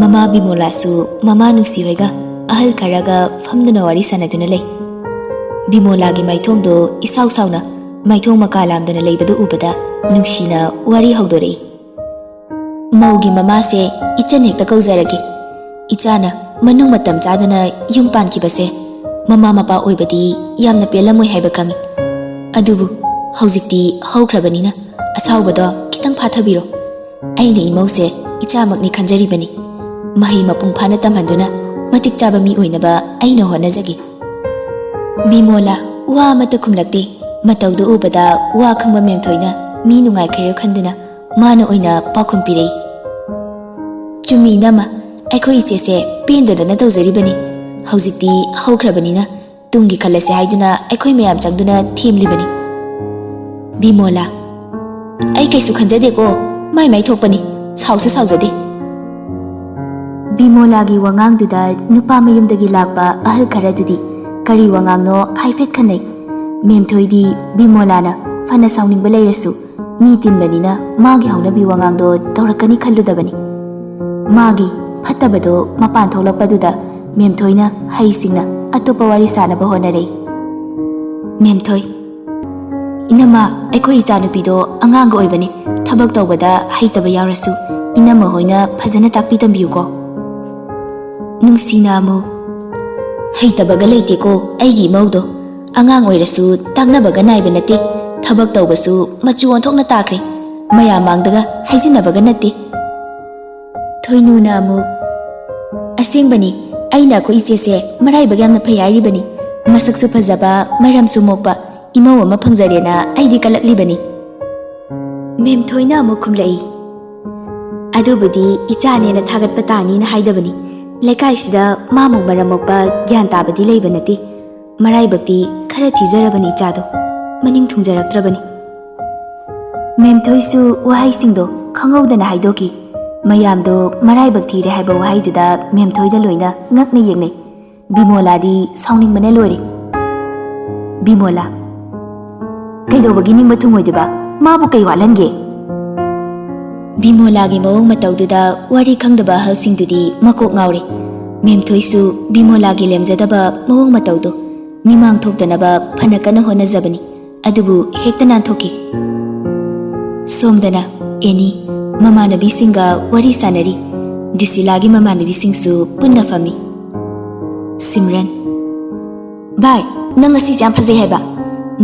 ꯃꯃꯥ ꯕꯤꯃꯣꯂꯥꯁꯨ ꯃꯃꯥ ꯅꯨꯡꯁꯤ ꯍꯣꯏꯒ ꯑꯍꯜ ꯈꯔꯒ ꯐꯝꯗꯨꯅ ꯋꯥꯔꯤ ꯁꯥꯟꯅꯗꯨꯅ ꯂꯩ꯫ ꯕꯤꯃꯣꯂꯥꯒꯤ ꯃꯥꯏꯊꯣꯡꯗꯣ ꯏꯁꯥꯎ ꯁꯥꯎꯅ ꯃꯥꯏꯊꯣꯡ ꯃꯀꯥ ꯂꯥꯝꯗꯅ ꯂꯩꯕꯗꯨ ꯎꯕꯗ ꯅꯨꯡꯁꯤꯅ ꯋꯥꯔꯤ ꯍꯧꯗꯣꯔꯛꯏ꯫ "ꯃꯧꯒꯤ ꯃꯃꯥꯁꯦ ꯏꯆꯟ ꯍꯦꯛꯇ ꯀꯧꯖꯔꯒꯦ꯫ ꯏꯆꯥꯅ ꯃꯅꯨꯡ ꯃꯇꯝ ꯆꯥꯗꯅ ꯌꯨꯝ ꯄꯥꯟꯈꯤꯕꯁꯦ ꯃꯃꯥ ꯃꯄꯥ ꯑꯣꯏꯕꯗꯤ ꯌꯥꯝꯅ ꯄꯦꯜꯂꯝꯃꯣꯏ ꯍꯥꯏꯕ ꯈꯪꯏ꯫ ꯑꯗꯨꯕꯨ ꯍꯧꯖꯤꯛꯇꯤ ꯍꯧꯈ꯭ꯔꯕꯅꯤꯅ ꯑꯁꯥꯎꯕꯗꯣ ꯈꯤꯇꯪ ꯐꯥꯊꯕꯤꯔꯣ꯫ ꯑꯩꯅ ꯏꯃꯧꯁꯦ ꯏꯆꯥꯃꯛꯅꯤ ꯈꯟꯖꯔꯤꯕꯅꯤ꯫ ꯃꯍꯩ ꯃꯄꯨꯡ ꯐꯥꯅ ꯇꯝꯍꯟꯗꯨꯅ ꯃꯇꯤꯛ ꯆꯥꯕ ꯃꯤ ꯑꯣꯏꯅꯕ ꯑꯩꯅ ꯍꯣꯠꯅꯖꯒꯦ꯫" ꯕꯤꯃꯣꯂꯥ ꯋꯥ ꯑꯃꯠꯇ ꯈꯨꯝꯂꯛꯇꯦ꯫ ꯃꯇꯧꯗꯨ ꯎꯕꯗ ꯋꯥ ꯈꯪꯕ ꯃꯦꯝꯊꯣꯏꯅ ꯃꯤ ꯅꯨꯡꯉꯥꯏꯈ꯭ꯔꯦ ꯈꯟꯗꯨꯅ ꯃꯥꯅ ꯑꯣꯏꯅ ꯄꯥꯎꯈꯨꯝ ꯄꯤꯔꯛꯏ꯫ "ꯆꯨꯝꯃꯤ ꯏꯅꯝꯃ, ꯑꯩꯈꯣꯏ ꯏꯆꯦꯁꯦ ꯄꯦꯟꯗꯗꯅ ꯇꯧꯖꯔꯤꯕꯅꯤ꯫ ꯍꯧꯖꯤꯛꯇꯤ ꯍꯧꯈ꯭ꯔꯕꯅꯤꯅ ꯇꯨꯡꯒꯤ ꯈꯜꯂꯁꯦ ꯍꯥꯏꯗꯨꯅ ꯑꯩꯈꯣꯏ ꯃꯌꯥꯝ ꯆꯪꯗꯨꯅ ꯊꯦꯝꯂꯤꯕꯅꯤ꯫" ꯕꯤꯃꯣꯂꯥ, "ꯑꯩ ꯀꯩꯁꯨ ꯈꯟꯖꯗꯦꯀꯣ, ꯃꯥꯏ ꯃꯥꯏ ꯊꯣꯛꯄꯅꯤ, ꯁꯥꯎꯁꯨ ꯁꯥꯎꯖꯗꯦ꯫" ꯕꯤꯃꯣꯂꯥꯒꯤ ꯋꯥꯉꯥꯡꯗꯨꯗ ꯅꯨꯄꯥ ꯃꯌꯨꯝꯗꯒꯤ ꯂꯥꯛꯄ ꯑꯍꯜ ꯈꯔꯗꯨꯗꯤ ꯀꯔꯤ ꯋꯥꯉꯥꯡꯅꯣ ꯍꯥꯏꯐꯦꯠ ꯈꯟꯅꯩ꯫ ꯃꯦꯝꯊꯣꯏꯗꯤ ꯕꯤꯃꯣꯂꯥꯅ ꯐꯅ ꯁꯥꯎꯅꯤꯡꯕ ꯂꯩꯔꯁꯨ ꯃꯤ ꯇꯤꯟꯕꯅꯤꯅ ꯃꯥꯒꯤ ꯍꯧꯅꯕꯤ ꯋꯥꯉꯥꯡꯗꯣ ꯇꯧꯔꯛꯀꯅꯤ ꯈꯜꯂꯨꯗꯕꯅꯤ꯫ ꯃꯥꯒꯤ ꯐꯠꯇꯕꯗꯣ ꯃꯄꯥꯟ ꯊꯣꯛꯂꯛꯄꯗꯨꯗ ꯃꯦꯝꯊꯣꯏꯅ ꯍꯩꯁꯤꯡꯅ ꯑꯇꯣꯞꯄ ꯋꯥꯔꯤ ꯁꯥꯅꯕ ꯍꯣꯠꯅꯔꯛꯏ꯫ ꯃꯦꯝꯊꯣꯏ, "ꯏꯅꯝꯃ, ꯑꯩꯈꯣꯏ ꯏꯆꯥꯅꯨꯄꯤꯗꯣ ꯑꯉꯥꯡꯒ ꯑꯣꯏꯕꯅꯤ, ꯊꯕꯛ ꯇꯧꯕꯗ ꯍꯩꯇꯕ ꯌꯥꯎꯔꯁꯨ ꯏꯅꯝꯃ ꯍꯣꯏꯅ ꯐꯖꯅ ꯇꯥꯛꯄꯤ ꯇꯝꯕꯤꯌꯨꯀꯣ꯫" ꯅꯨꯡꯁꯤꯅ ꯑꯃꯨꯛ, "ꯍꯩꯇꯕꯒ ꯂꯩꯇꯦꯀꯣ ꯑꯩꯒꯤ ꯏꯃꯧꯗꯣ꯫ ꯑꯉꯥꯡ ꯑꯣꯏꯔꯁꯨ ꯇꯥꯛꯅꯕꯒ ꯅꯥꯏꯕ ꯅꯠꯇꯦ꯫ ꯊꯕꯛ ꯇꯧꯕꯁꯨ ꯃꯆꯨ ꯑꯣꯟꯊꯣꯛꯅ ꯇꯥꯈ꯭ꯔꯦ꯫ ꯃꯌꯥꯝ ꯃꯥꯡꯗꯒ ꯍꯥꯏꯖꯤꯟꯅꯕꯒ ꯅꯠꯇꯦ꯫" ꯊꯣꯏꯅꯨꯅ ꯑꯃꯨꯛ, "ꯑꯁꯦꯡꯕꯅꯤ, ꯑꯩꯅ ꯑꯩꯈꯣꯏ ꯏꯆꯦꯁꯦ ꯃꯔꯥꯏꯕꯛ ꯌꯥꯝꯅ ꯐꯩ ꯍꯥꯏꯔꯤꯕꯅꯤ꯫ ꯃꯁꯛꯁꯨ ꯐꯖꯕ, ꯃꯔꯝꯁꯨ ꯃꯣꯛꯄ ꯏꯃꯧ ꯑꯃ ꯐꯪꯖꯔꯦꯅ ꯑꯩꯗꯤ ꯀꯂꯛꯂꯤꯕꯅꯤ꯫" ꯃꯦꯝꯊꯣꯏꯅ ꯑꯃꯨꯛ ꯈꯨꯝꯂꯛꯏ, "ꯑꯗꯨꯕꯨꯗꯤ ꯏꯆꯥꯅꯦꯅ ꯊꯥꯒꯠꯄ ꯇꯥꯅꯤꯅ ꯍꯥꯏꯗꯕꯅꯤ꯫ ꯂꯩꯀꯥꯏꯁꯤꯗ ꯃꯥꯃꯨꯛ ꯃꯔꯝ ꯃꯣꯛꯄ ꯒ꯭ꯌꯥꯟ ꯇꯥꯕꯗꯤ ꯂꯩꯕ ꯅꯠꯇꯦ꯫ ꯃꯔꯥꯏꯕꯛꯇꯤ ꯈꯔ ꯊꯤꯖꯔꯕꯅꯤ ꯏꯆꯥꯗꯣ, ꯃꯅꯤꯡ ꯊꯨꯡꯖꯔꯛꯇ꯭ꯔꯕꯅꯤ꯫" ꯃꯦꯝꯊꯣꯏꯁꯨ ꯋꯥꯍꯩꯁꯤꯡꯗꯣ ꯈꯪꯍꯧꯗꯅ ꯍꯥꯏꯗꯣꯛꯈꯤ꯫ ꯃꯌꯥꯝꯗꯣ ꯃꯔꯥꯏꯕꯛ ꯊꯤꯔꯦ ꯍꯥꯏꯕ ꯋꯥꯍꯩꯗꯨꯗ ꯃꯦꯝꯊꯣꯏꯗ ꯂꯣꯏꯅ ꯉꯛꯅ ꯌꯦꯡꯅꯩ꯫ ꯕꯤꯃꯣꯂꯥꯗꯤ ꯁꯥꯎꯅꯤꯡꯕꯅ ꯂꯣꯏꯔꯦ꯫ "ꯕꯤꯃꯣꯂꯥ, ꯀꯩꯗꯧꯕꯒꯤ ꯅꯤꯡꯕ ꯊꯨꯡꯉꯣꯏꯗꯣꯏꯕ? ꯃꯥꯕꯨ ꯀꯩ ꯋꯥꯠꯍꯟꯒꯦ?" ꯕꯤꯃꯣꯂꯥꯒꯤ ꯃꯑꯣꯡ ꯃꯇꯧꯗꯨꯗ ꯋꯥꯔꯤ ꯈꯪꯗꯕ ꯑꯍꯜꯁꯤꯡꯗꯨꯗꯤ ꯃꯀꯣꯛ ꯉꯥꯎꯔꯦ꯫ ꯃꯦꯝꯊꯣꯏꯁꯨ ꯕꯤꯃꯣꯂꯥꯒꯤ ꯂꯦꯝꯖꯗꯕ ꯃꯑꯣꯡ ꯃꯇꯧꯗꯣ ꯃꯤꯃꯥꯡ ꯊꯣꯛꯇꯅꯕ ꯐꯅ ꯀꯟꯅ ꯍꯣꯠꯅꯖꯕꯅꯤ꯫ ꯑꯗꯨꯕꯨ ꯍꯦꯛꯇ ꯅꯥꯟꯊꯣꯛꯈꯤ꯫ ꯁꯣꯝꯗꯅ ꯑꯦꯅꯤ ꯃꯃꯥꯟꯅꯕꯤꯁꯤꯡꯒ ꯋꯥꯔꯤ ꯁꯥꯟꯅꯔꯤ꯫ ꯖꯨꯁꯤꯂꯥꯒꯤ ꯃꯃꯥꯟꯅꯕꯤꯁꯤꯡꯁꯨ ꯄꯨꯟꯅ ꯐꯝꯃꯤ꯫ ꯁꯤꯝꯔꯟ, "ꯚꯥꯏ, ꯅꯪ ꯉꯁꯤꯁꯦ ꯌꯥꯝ ꯐꯖꯩ ꯍꯥꯏꯕ꯫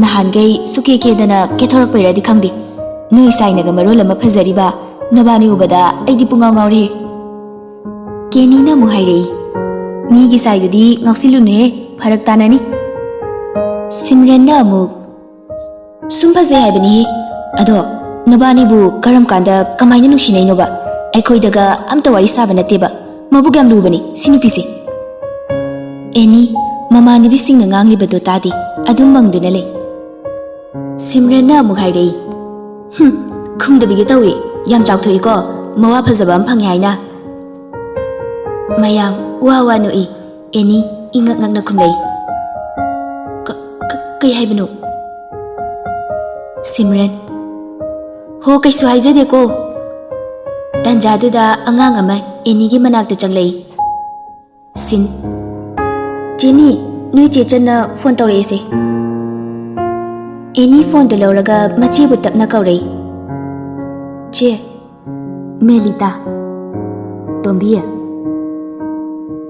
ꯅꯍꯥꯟꯈꯩ ꯁꯨꯀꯦ ꯀꯦꯗꯅ ꯀꯦꯊꯣꯔꯛꯄꯩꯔꯗꯤ ꯈꯪꯗꯦ꯫ ꯅꯣꯏ ꯁꯥꯏꯅꯒ ꯃꯔꯣꯜ ꯑꯃ ꯐꯖꯔꯤꯕ꯫ ꯅꯕꯥꯅꯤ ꯎꯕꯗ ꯑꯩꯗꯤ ꯄꯨꯡꯉꯥꯎ ꯉꯥꯎꯔꯦꯍꯦ꯫" ꯀꯦꯅꯤꯅ ꯑꯃꯨꯛ ꯍꯥꯏꯔꯛꯏ, "ꯃꯤꯒꯤ ꯁꯥꯏꯗꯨꯗꯤ ꯉꯥꯎꯁꯤꯜꯂꯨꯅꯨꯍꯦ, ꯐꯔꯛ ꯇꯥꯅꯅꯤ꯫" ꯁꯤꯝꯔꯟꯅ ꯑꯃꯨꯛ, "ꯁꯨꯝ ꯐꯖꯩ ꯍꯥꯏꯕꯅꯤꯍꯦ꯫ ꯑꯗꯣ ꯅꯕꯥꯅꯤꯕꯨ ꯀꯔꯝ ꯀꯥꯟꯗ ꯀꯃꯥꯏꯅ ꯅꯨꯡꯁꯤꯅꯩꯅꯣꯕ? ꯑꯩꯈꯣꯏꯗꯒ ꯑꯝꯇ ꯋꯥꯔꯤ ꯁꯥꯕ ꯅꯠꯇꯦꯕ꯫ ꯃꯕꯨꯛ ꯌꯥꯝ ꯂꯨꯕꯅꯤ ꯁꯤ ꯅꯨꯄꯤꯁꯦ꯫" ꯑꯦꯅꯤ ꯃꯃꯥꯟꯅꯕꯤꯁꯤꯡꯅ ꯉꯥꯡꯂꯤꯕꯗꯨ ꯇꯥꯗꯦ, ꯑꯗꯨꯝ ꯃꯪꯗꯨꯅ ꯂꯩ꯫ ꯁꯤꯝꯔꯟꯅ ꯑꯃꯨꯛ ꯍꯥꯏꯔꯛꯏ, "ꯍꯨꯝ, ꯈꯨꯝꯗꯕꯤꯒ ꯇꯧꯏ꯫ ꯌꯥꯝ ꯆꯥꯎꯊꯣꯛꯏꯀꯣ, ꯃꯋꯥ ꯐꯖꯕ ꯑꯃ ꯐꯪꯉꯦ ꯍꯥꯏꯅ꯫" ꯃꯌꯥꯝ ꯋꯥ ꯋꯥ ꯅꯣꯛꯏ꯫ ꯑꯦꯅꯤ ꯏꯉꯛ ꯉꯛꯅ ꯈꯨꯝꯂꯛꯏ, "ꯀ-, ꯀ-, ꯀꯩ ꯍꯥꯏꯕꯅꯣ?" ꯁꯤꯝꯔꯟ, ꯍꯣ, ꯀꯩꯁꯨ ꯍꯥꯏꯖꯗꯦꯀꯣ꯫ ꯇꯟꯖꯥꯗꯨꯗ ꯑꯉꯥꯡ ꯑꯃ ꯑꯦꯅꯤꯒꯤ ꯃꯅꯥꯛꯇ ꯆꯪꯂꯛꯏ꯫ ꯁꯤꯟ꯫ "ꯆꯦꯅꯤ, ꯅꯣꯏ ꯆꯦ ꯆꯟꯅ ꯐꯣꯟ ꯇꯧꯔꯛꯑꯦꯁꯦ꯫" ꯑꯦꯅꯤ ꯐꯣꯟꯗꯨ ꯂꯧꯔꯒ ꯃꯆꯦꯕꯨ ꯇꯞꯅ ꯀꯧꯔꯛꯏ꯫ "ꯆꯦ꯫" "ꯃꯦꯂꯤꯇꯥ꯫" "ꯇꯣꯝꯕꯤ꯫"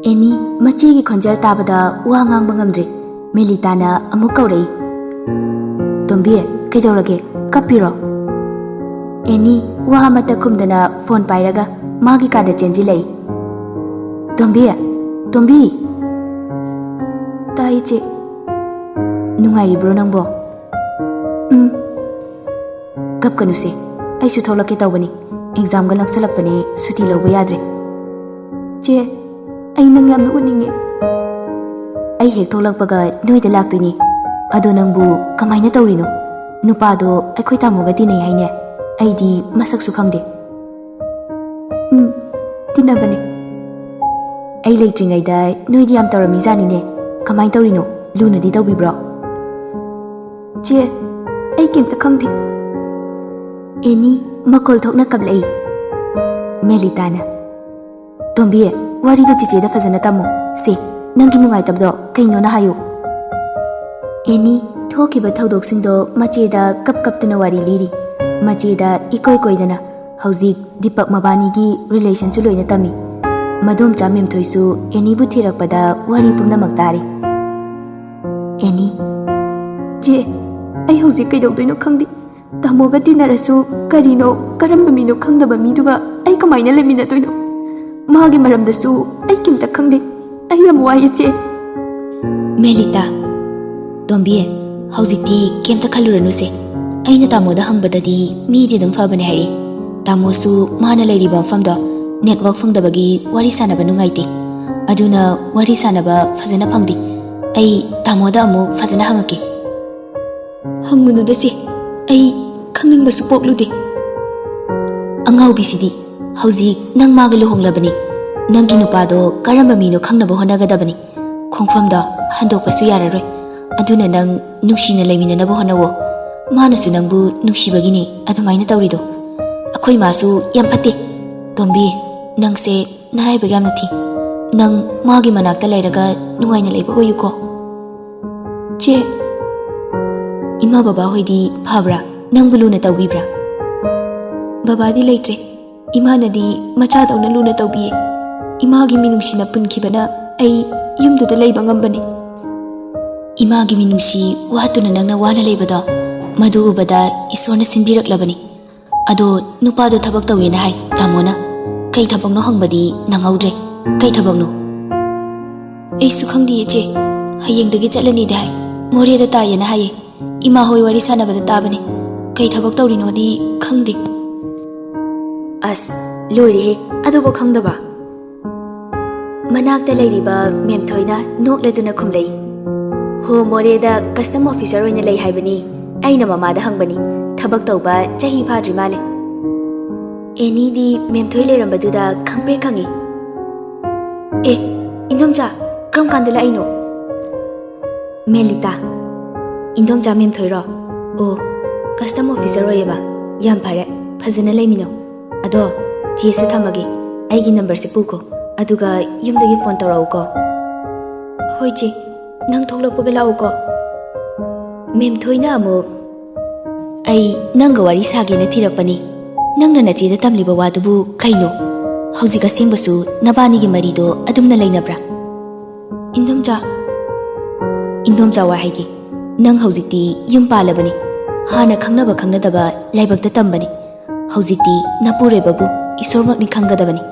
ꯑꯦꯅꯤ ꯃꯆꯦꯒꯤ ꯈꯣꯟꯖꯦꯜ ꯇꯥꯕꯗ ꯋꯥ ꯉꯥꯡꯕ ꯉꯝꯗ꯭ꯔꯦ꯫ ꯃꯦꯂꯤꯇꯥꯅ ꯑꯃꯨꯛ ꯀꯧꯔꯛꯏ꯫ "ꯇꯣꯝꯕꯤ, ꯀꯩꯗꯧꯔꯒꯦ? ꯀꯞꯄꯤꯔꯣ?" ꯑꯦꯅꯤ ꯋꯥ ꯑꯃꯠꯇ ꯈꯨꯝꯗꯅ ꯐꯣꯟ ꯄꯥꯏꯔꯒ ꯃꯥꯒꯤ ꯀꯥꯗ ꯆꯦꯟꯁꯤꯜꯂꯛꯏ꯫ "ꯇꯣꯝꯕꯤ! ꯇꯣꯝꯕꯤ!" "ꯇꯥꯏ, ꯏꯆꯦ꯫" "ꯅꯨꯡꯉꯥꯏꯔꯤꯕ꯭ꯔꯣ ꯅꯪꯕꯣ?" "ꯎꯝ꯫" "ꯀꯞꯀꯅꯨꯁꯦ, ꯑꯩꯁꯨ ꯊꯣꯛꯂꯛꯀꯦ ꯇꯧꯕꯅꯤ꯫ ꯑꯦꯛꯖꯥꯝꯒ ꯅꯛꯁꯜꯂꯛꯄꯅꯦ, ꯁꯨꯇꯤ ꯂꯧꯕ ꯌꯥꯗ꯭ꯔꯦ꯫" "ꯆꯦ, ꯑꯩ ꯅꯪ ꯌꯥꯝꯅ ꯎꯅꯤꯡꯉꯦ꯫" "ꯑꯩ ꯍꯦꯛ ꯊꯣꯛꯂꯛꯄꯒ ꯅꯣꯏꯗ ꯂꯥꯛꯇꯣꯏꯅꯤ꯫ ꯑꯗꯣ ꯅꯪꯕꯨ ꯀꯃꯥꯏꯅ ꯇꯧꯔꯤꯅꯣ? ꯅꯨꯄꯥꯗꯣ ꯑꯩꯈꯣꯏ ꯇꯥꯃꯣꯒ ꯇꯤꯟꯅꯩ ꯍꯥꯏꯅꯦ꯫ ꯑꯩꯗꯤ ꯃꯁꯛꯁꯨ ꯈꯪꯗꯦ꯫" "ꯎꯝ, ꯇꯤꯟꯅꯕꯅꯦ꯫" "ꯑꯩ ꯂꯩꯇ꯭ꯔꯤꯉꯩꯗ ꯅꯣꯏꯗꯤ ꯌꯥꯝ ꯇꯧꯔꯝꯃꯤꯖꯥꯠꯅꯤꯅꯦ꯫ ꯀꯃꯥꯏꯅ ꯇꯧꯔꯤꯅꯣ? ꯂꯨꯅꯗꯤ ꯇꯧꯕꯤꯕ꯭ꯔꯣ?" "ꯆꯦ, ꯑꯩ ꯀꯩꯝꯇ ꯈꯪꯗꯦ꯫" ꯑꯦꯅꯤ ꯃꯈꯣꯜ ꯊꯣꯛꯅ ꯀꯞꯂꯛꯏ꯫ ꯃꯦꯂꯤꯇꯥꯅ, "ꯇꯣꯝꯕꯤ, ꯋꯥꯔꯤꯗꯣ ꯆꯤꯆꯦꯗ ꯐꯖꯅ ꯇꯝꯃꯨ꯫ ꯁꯦ, ꯅꯪꯒꯤ ꯅꯨꯡꯉꯥꯏꯇꯕꯗꯣ ꯀꯩꯅꯣꯅ ꯍꯥꯏꯌꯨ꯫" ꯑꯦꯅꯤ ꯊꯣꯛꯈꯤꯕ ꯊꯧꯗꯣꯛꯁꯤꯡꯗꯣ ꯃꯆꯦꯗ ꯀꯞ ꯀꯞꯇꯨꯅ ꯋꯥꯔꯤ ꯂꯤꯔꯤ꯫ ꯃꯆꯦꯗ ꯏꯀꯣꯏ ꯀꯣꯏꯗꯅ ꯍꯧꯖꯤꯛ ꯗꯤꯄꯛ ꯃꯕꯥꯅꯤꯒꯤ ꯔꯤꯂꯦꯁꯟꯁꯨ ꯂꯣꯏꯅ ꯇꯝꯃꯤ꯫ ꯃꯗꯣꯝꯆꯥ ꯃꯦꯝꯊꯣꯏꯁꯨ ꯑꯦꯅꯤꯕꯨ ꯊꯤꯔꯛꯄꯗ ꯋꯥꯔꯤ ꯄꯨꯝꯅꯃꯛ ꯇꯥꯔꯤ꯫ ꯑꯦꯅꯤ, "ꯆꯦ, ꯑꯩ ꯍꯧꯖꯤꯛ ꯀꯩꯗꯧꯗꯣꯏꯅꯣ ꯈꯪꯗꯦ꯫ ꯇꯥꯃꯣꯒ ꯇꯤꯟꯅꯔꯁꯨ ꯀꯔꯤꯅꯣ, ꯀꯔꯝꯕ ꯃꯤꯅꯣ ꯈꯪꯗꯕ ꯃꯤꯗꯨꯒ ꯑꯩ ꯀꯃꯥꯏꯅ ꯂꯩꯃꯤꯟꯅꯗꯣꯏꯅꯣ? ꯃꯥꯒꯤ ꯃꯔꯝꯗꯁꯨ ꯑꯩ ꯀꯩꯝꯇ ꯈꯪꯗꯦ꯫ ꯑꯩ ꯌꯥꯝ ꯋꯥꯏ, ꯏꯆꯦ꯫" ꯃꯦꯂꯤꯇꯥ, "ꯇꯣꯝꯕꯤ, ꯍꯧꯖꯤꯛꯇꯤ ꯀꯩꯝꯇ ꯈꯜꯂꯨꯔꯅꯨꯁꯦ꯫ ꯑꯩꯅ ꯇꯥꯃꯣꯗ ꯍꯪꯕꯗꯗꯤ ꯃꯤꯗꯤ ꯑꯗꯨꯝ ꯐꯕꯅꯦ ꯍꯥꯏꯔꯤ꯫ ꯇꯥꯃꯣꯁꯨ ꯃꯥꯅ ꯂꯩꯔꯤꯕ ꯃꯐꯝꯗꯣ ꯅꯦꯠꯋꯥꯔꯛ ꯐꯪꯗꯕꯒꯤ ꯋꯥꯔꯤ ꯁꯥꯟꯅꯕ ꯅꯨꯡꯉꯥꯏꯇꯦ꯫ ꯑꯗꯨꯅ ꯋꯥꯔꯤ ꯁꯥꯟꯅꯕ ꯐꯖꯅ ꯐꯪꯗꯦ꯫ ꯑꯩ ꯇꯥꯃꯣꯗ ꯑꯃꯨꯛ ꯐꯖꯅ ꯍꯪꯉꯛꯀꯦ꯫" "ꯍꯪꯉꯨꯅꯨꯗ ꯆꯦ, ꯑꯩ ꯈꯪꯅꯤꯡꯕꯁꯨ ꯄꯣꯛꯂꯨꯗꯦ꯫" "ꯑꯉꯥꯎꯕꯤꯁꯤꯗꯤ, ꯍꯧꯖꯤꯛ ꯅꯪ ꯃꯥꯒ ꯂꯨꯍꯣꯡꯂꯕꯅꯤ꯫ ꯅꯪꯒꯤ ꯅꯨꯄꯥꯗꯣ ꯀꯔꯝꯕ ꯃꯤꯅꯣ ꯈꯪꯅꯕ ꯍꯣꯠꯅꯒꯗꯕꯅꯤ꯫ ꯈꯣꯡꯐꯝꯗꯣ ꯍꯟꯗꯣꯛꯄꯁꯨ ꯌꯥꯔꯔꯣꯏ꯫ ꯑꯗꯨꯅ ꯅꯪ ꯅꯨꯡꯁꯤꯅ ꯂꯩꯃꯤꯟꯅꯅꯕ ꯍꯣꯠꯅꯧꯋꯣ꯫ ꯃꯥꯅꯁꯨ ꯅꯪꯕꯨ ꯅꯨꯡꯁꯤꯕꯒꯤꯅꯦ ꯑꯗꯨꯃꯥꯏꯅ ꯇꯧꯔꯤꯗꯣ꯫ ꯑꯩꯈꯣꯏ ꯃꯥꯁꯨ ꯌꯥꯝ ꯐꯠꯇꯦ꯫ ꯇꯣꯝꯕꯤ, ꯅꯪꯁꯦ ꯅꯔꯥꯏꯕꯛ ꯌꯥꯝꯅ ꯊꯤ꯫ ꯅꯪ ꯃꯥꯒꯤ ꯃꯅꯥꯛꯇ ꯂꯩꯔꯒ ꯅꯨꯡꯉꯥꯏꯅ ꯂꯩꯕ ꯑꯣꯏꯌꯨꯀꯣ꯫ ꯆꯦ, ꯏꯃꯥ ꯕꯕꯥ ꯍꯣꯏꯗꯤ ꯐꯕ꯭ꯔꯥ? ꯅꯪꯕꯨ ꯂꯨꯅ ꯇꯧꯕꯤꯕ꯭ꯔꯥ? ꯕꯕꯥꯗꯤ ꯂꯩꯇ꯭ꯔꯦ꯫ ꯏꯃꯥꯅꯗꯤ ꯃꯆꯥꯗꯧꯅ ꯂꯨꯅ ꯇꯧꯕꯤꯌꯦ꯫ ꯏꯃꯥꯒꯤ ꯃꯤꯅꯨꯡꯁꯤꯅ ꯄꯨꯟꯈꯤꯕꯅ ꯑꯩ ꯌꯨꯝꯗꯨꯗ ꯂꯩꯕ ꯉꯝꯕꯅꯤ꯫ ꯏꯃꯥꯒꯤ ꯃꯤꯅꯨꯡꯁꯤ ꯋꯥꯠꯇꯨꯅ ꯅꯪꯅ ꯋꯥꯅ ꯂꯩꯕꯗꯣ, ꯃꯗꯨ ꯎꯕꯗ ꯏꯁꯣꯔꯅ ꯁꯤꯟꯕꯤꯔꯛꯂꯕꯅꯤ꯫ ꯑꯗꯣ ꯅꯨꯄꯥꯗꯣ ꯊꯕꯛ ꯇꯧꯋꯦꯅ ꯍꯥꯏ ꯇꯥꯃꯣꯅ꯫ ꯀꯩ ꯊꯕꯛꯅꯣ ꯍꯪꯕꯗꯤ ꯅꯪꯍꯧꯗ꯭ꯔꯦ꯫ ꯀꯩ ꯊꯕꯛꯅꯣ? ꯑꯩꯁꯨ ꯈꯪꯗꯦ ꯏꯆꯦ꯫ ꯍꯌꯦꯡꯗꯒꯤ ꯆꯠꯂꯅꯤꯗꯤ ꯍꯥꯏ꯫ ꯃꯣꯔꯦꯗ ꯇꯥꯏꯌꯦꯅ ꯍꯥꯏꯌꯦ꯫ ꯏꯃꯥ ꯍꯣꯏ ꯋꯥꯔꯤ ꯁꯥꯟꯅꯕꯗ ꯇꯥꯕꯅꯦ꯫ ꯀꯩ ꯊꯕꯛ ꯇꯧꯔꯤꯅꯣꯗꯤ ꯈꯪꯗꯦ꯫ ꯑꯁ, ꯂꯣꯏꯔꯦꯍꯦ, ꯑꯗꯨꯕꯨ ꯈꯪꯗꯕ? ꯃꯅꯥꯛꯇ ꯂꯩꯔꯤꯕ ꯃꯦꯝꯊꯣꯏꯅ ꯅꯣꯛꯂꯗꯨꯅ ꯈꯨꯝꯂꯛꯏ꯫ ꯍꯣ, ꯃꯣꯔꯦꯗ ꯀꯁꯇꯝ ꯑꯣꯐꯤꯁꯔ ꯑꯣꯏꯅ ꯂꯩ ꯍꯥꯏꯕꯅꯤ꯫ ꯑꯩꯅ ꯃꯃꯥꯗ ꯍꯪꯕꯅꯤ, ꯊꯕꯛ ꯇꯧꯕ ꯆꯍꯤ ꯐꯥꯗ꯭ꯔꯤ ꯃꯥꯜꯂꯦ꯫ ꯑꯦꯅꯤꯗꯤ ꯃꯦꯝꯊꯣꯏ ꯂꯩꯔꯝꯕꯗꯨꯗ ꯈꯪꯄ꯭ꯔꯦꯛ ꯈꯪꯉꯤ꯫ ꯑꯦ, ꯏꯟꯗꯣꯝꯆꯥ, ꯀꯔꯝ ꯀꯥꯟꯗ ꯂꯥꯛꯏꯅꯣ? ꯃꯦꯂꯤꯇꯥ, ꯏꯟꯗꯣꯝꯆꯥ ꯃꯦꯝꯊꯣꯏꯔꯣ? ꯑꯣ, ꯀꯁꯇꯝ ꯑꯣꯐꯤꯁꯔ ꯑꯣꯏꯌꯦꯕ꯫ ꯌꯥꯝ ꯐꯔꯦ, ꯐꯖꯅ ꯂꯩꯃꯤꯟꯅꯧ꯫ ꯑꯗꯣ, ꯆꯦꯁꯨ ꯊꯝꯃꯒꯦ꯫ ꯑꯩꯒꯤ ꯅꯝꯕꯔꯁꯦ ꯄꯨꯀꯣ, ꯑꯗꯨꯒ ꯌꯨꯝꯗꯒꯤ ꯐꯣꯟ ꯇꯧꯔꯛꯎꯀꯣ꯫ ꯍꯣꯏ ꯆꯦ, ꯅꯪ ꯊꯣꯛꯂꯛꯄꯒ ꯂꯥꯛꯎꯀꯣ꯫ ꯃꯦꯝꯊꯣꯏꯅ ꯑꯃꯨꯛ, ꯑꯩ ꯅꯪꯒ ꯋꯥꯔꯤ ꯁꯥꯒꯦꯅ ꯊꯤꯔꯛꯄꯅꯤ꯫ ꯅꯪꯅ ꯅꯆꯦꯗ ꯇꯝꯂꯤꯕ ꯋꯥꯗꯨꯕꯨ ꯀꯩꯅꯣ? ꯍꯧꯖꯤꯛ ꯑꯁꯦꯡꯕꯁꯨ ꯅꯕꯥꯅꯤꯒꯤ ꯃꯔꯤꯗꯣ ꯑꯗꯨꯝꯅ ꯂꯩꯅꯕ꯭ꯔꯥ? ꯏꯟꯗꯣꯝꯆꯥ, ꯏꯟꯗꯣꯝꯆꯥ ꯋꯥ ꯍꯥꯏꯒꯦ, ꯅꯪ ꯍꯧꯖꯤꯛꯇꯤ ꯌꯨꯝ ꯄꯥꯜꯂꯕꯅꯤ꯫ ꯍꯥꯟꯅ ꯈꯪꯅꯕ ꯈꯪꯅꯗꯕ ꯂꯥꯏꯕꯛꯇ ꯇꯝꯕꯅꯤ꯫ ꯍꯧꯖꯤꯛꯇꯤ ꯅꯄꯨꯔꯣꯏꯕꯕꯨ ꯏꯁꯣꯔꯃꯛꯅꯤ ꯈꯪꯒꯗꯕꯅꯤ꯫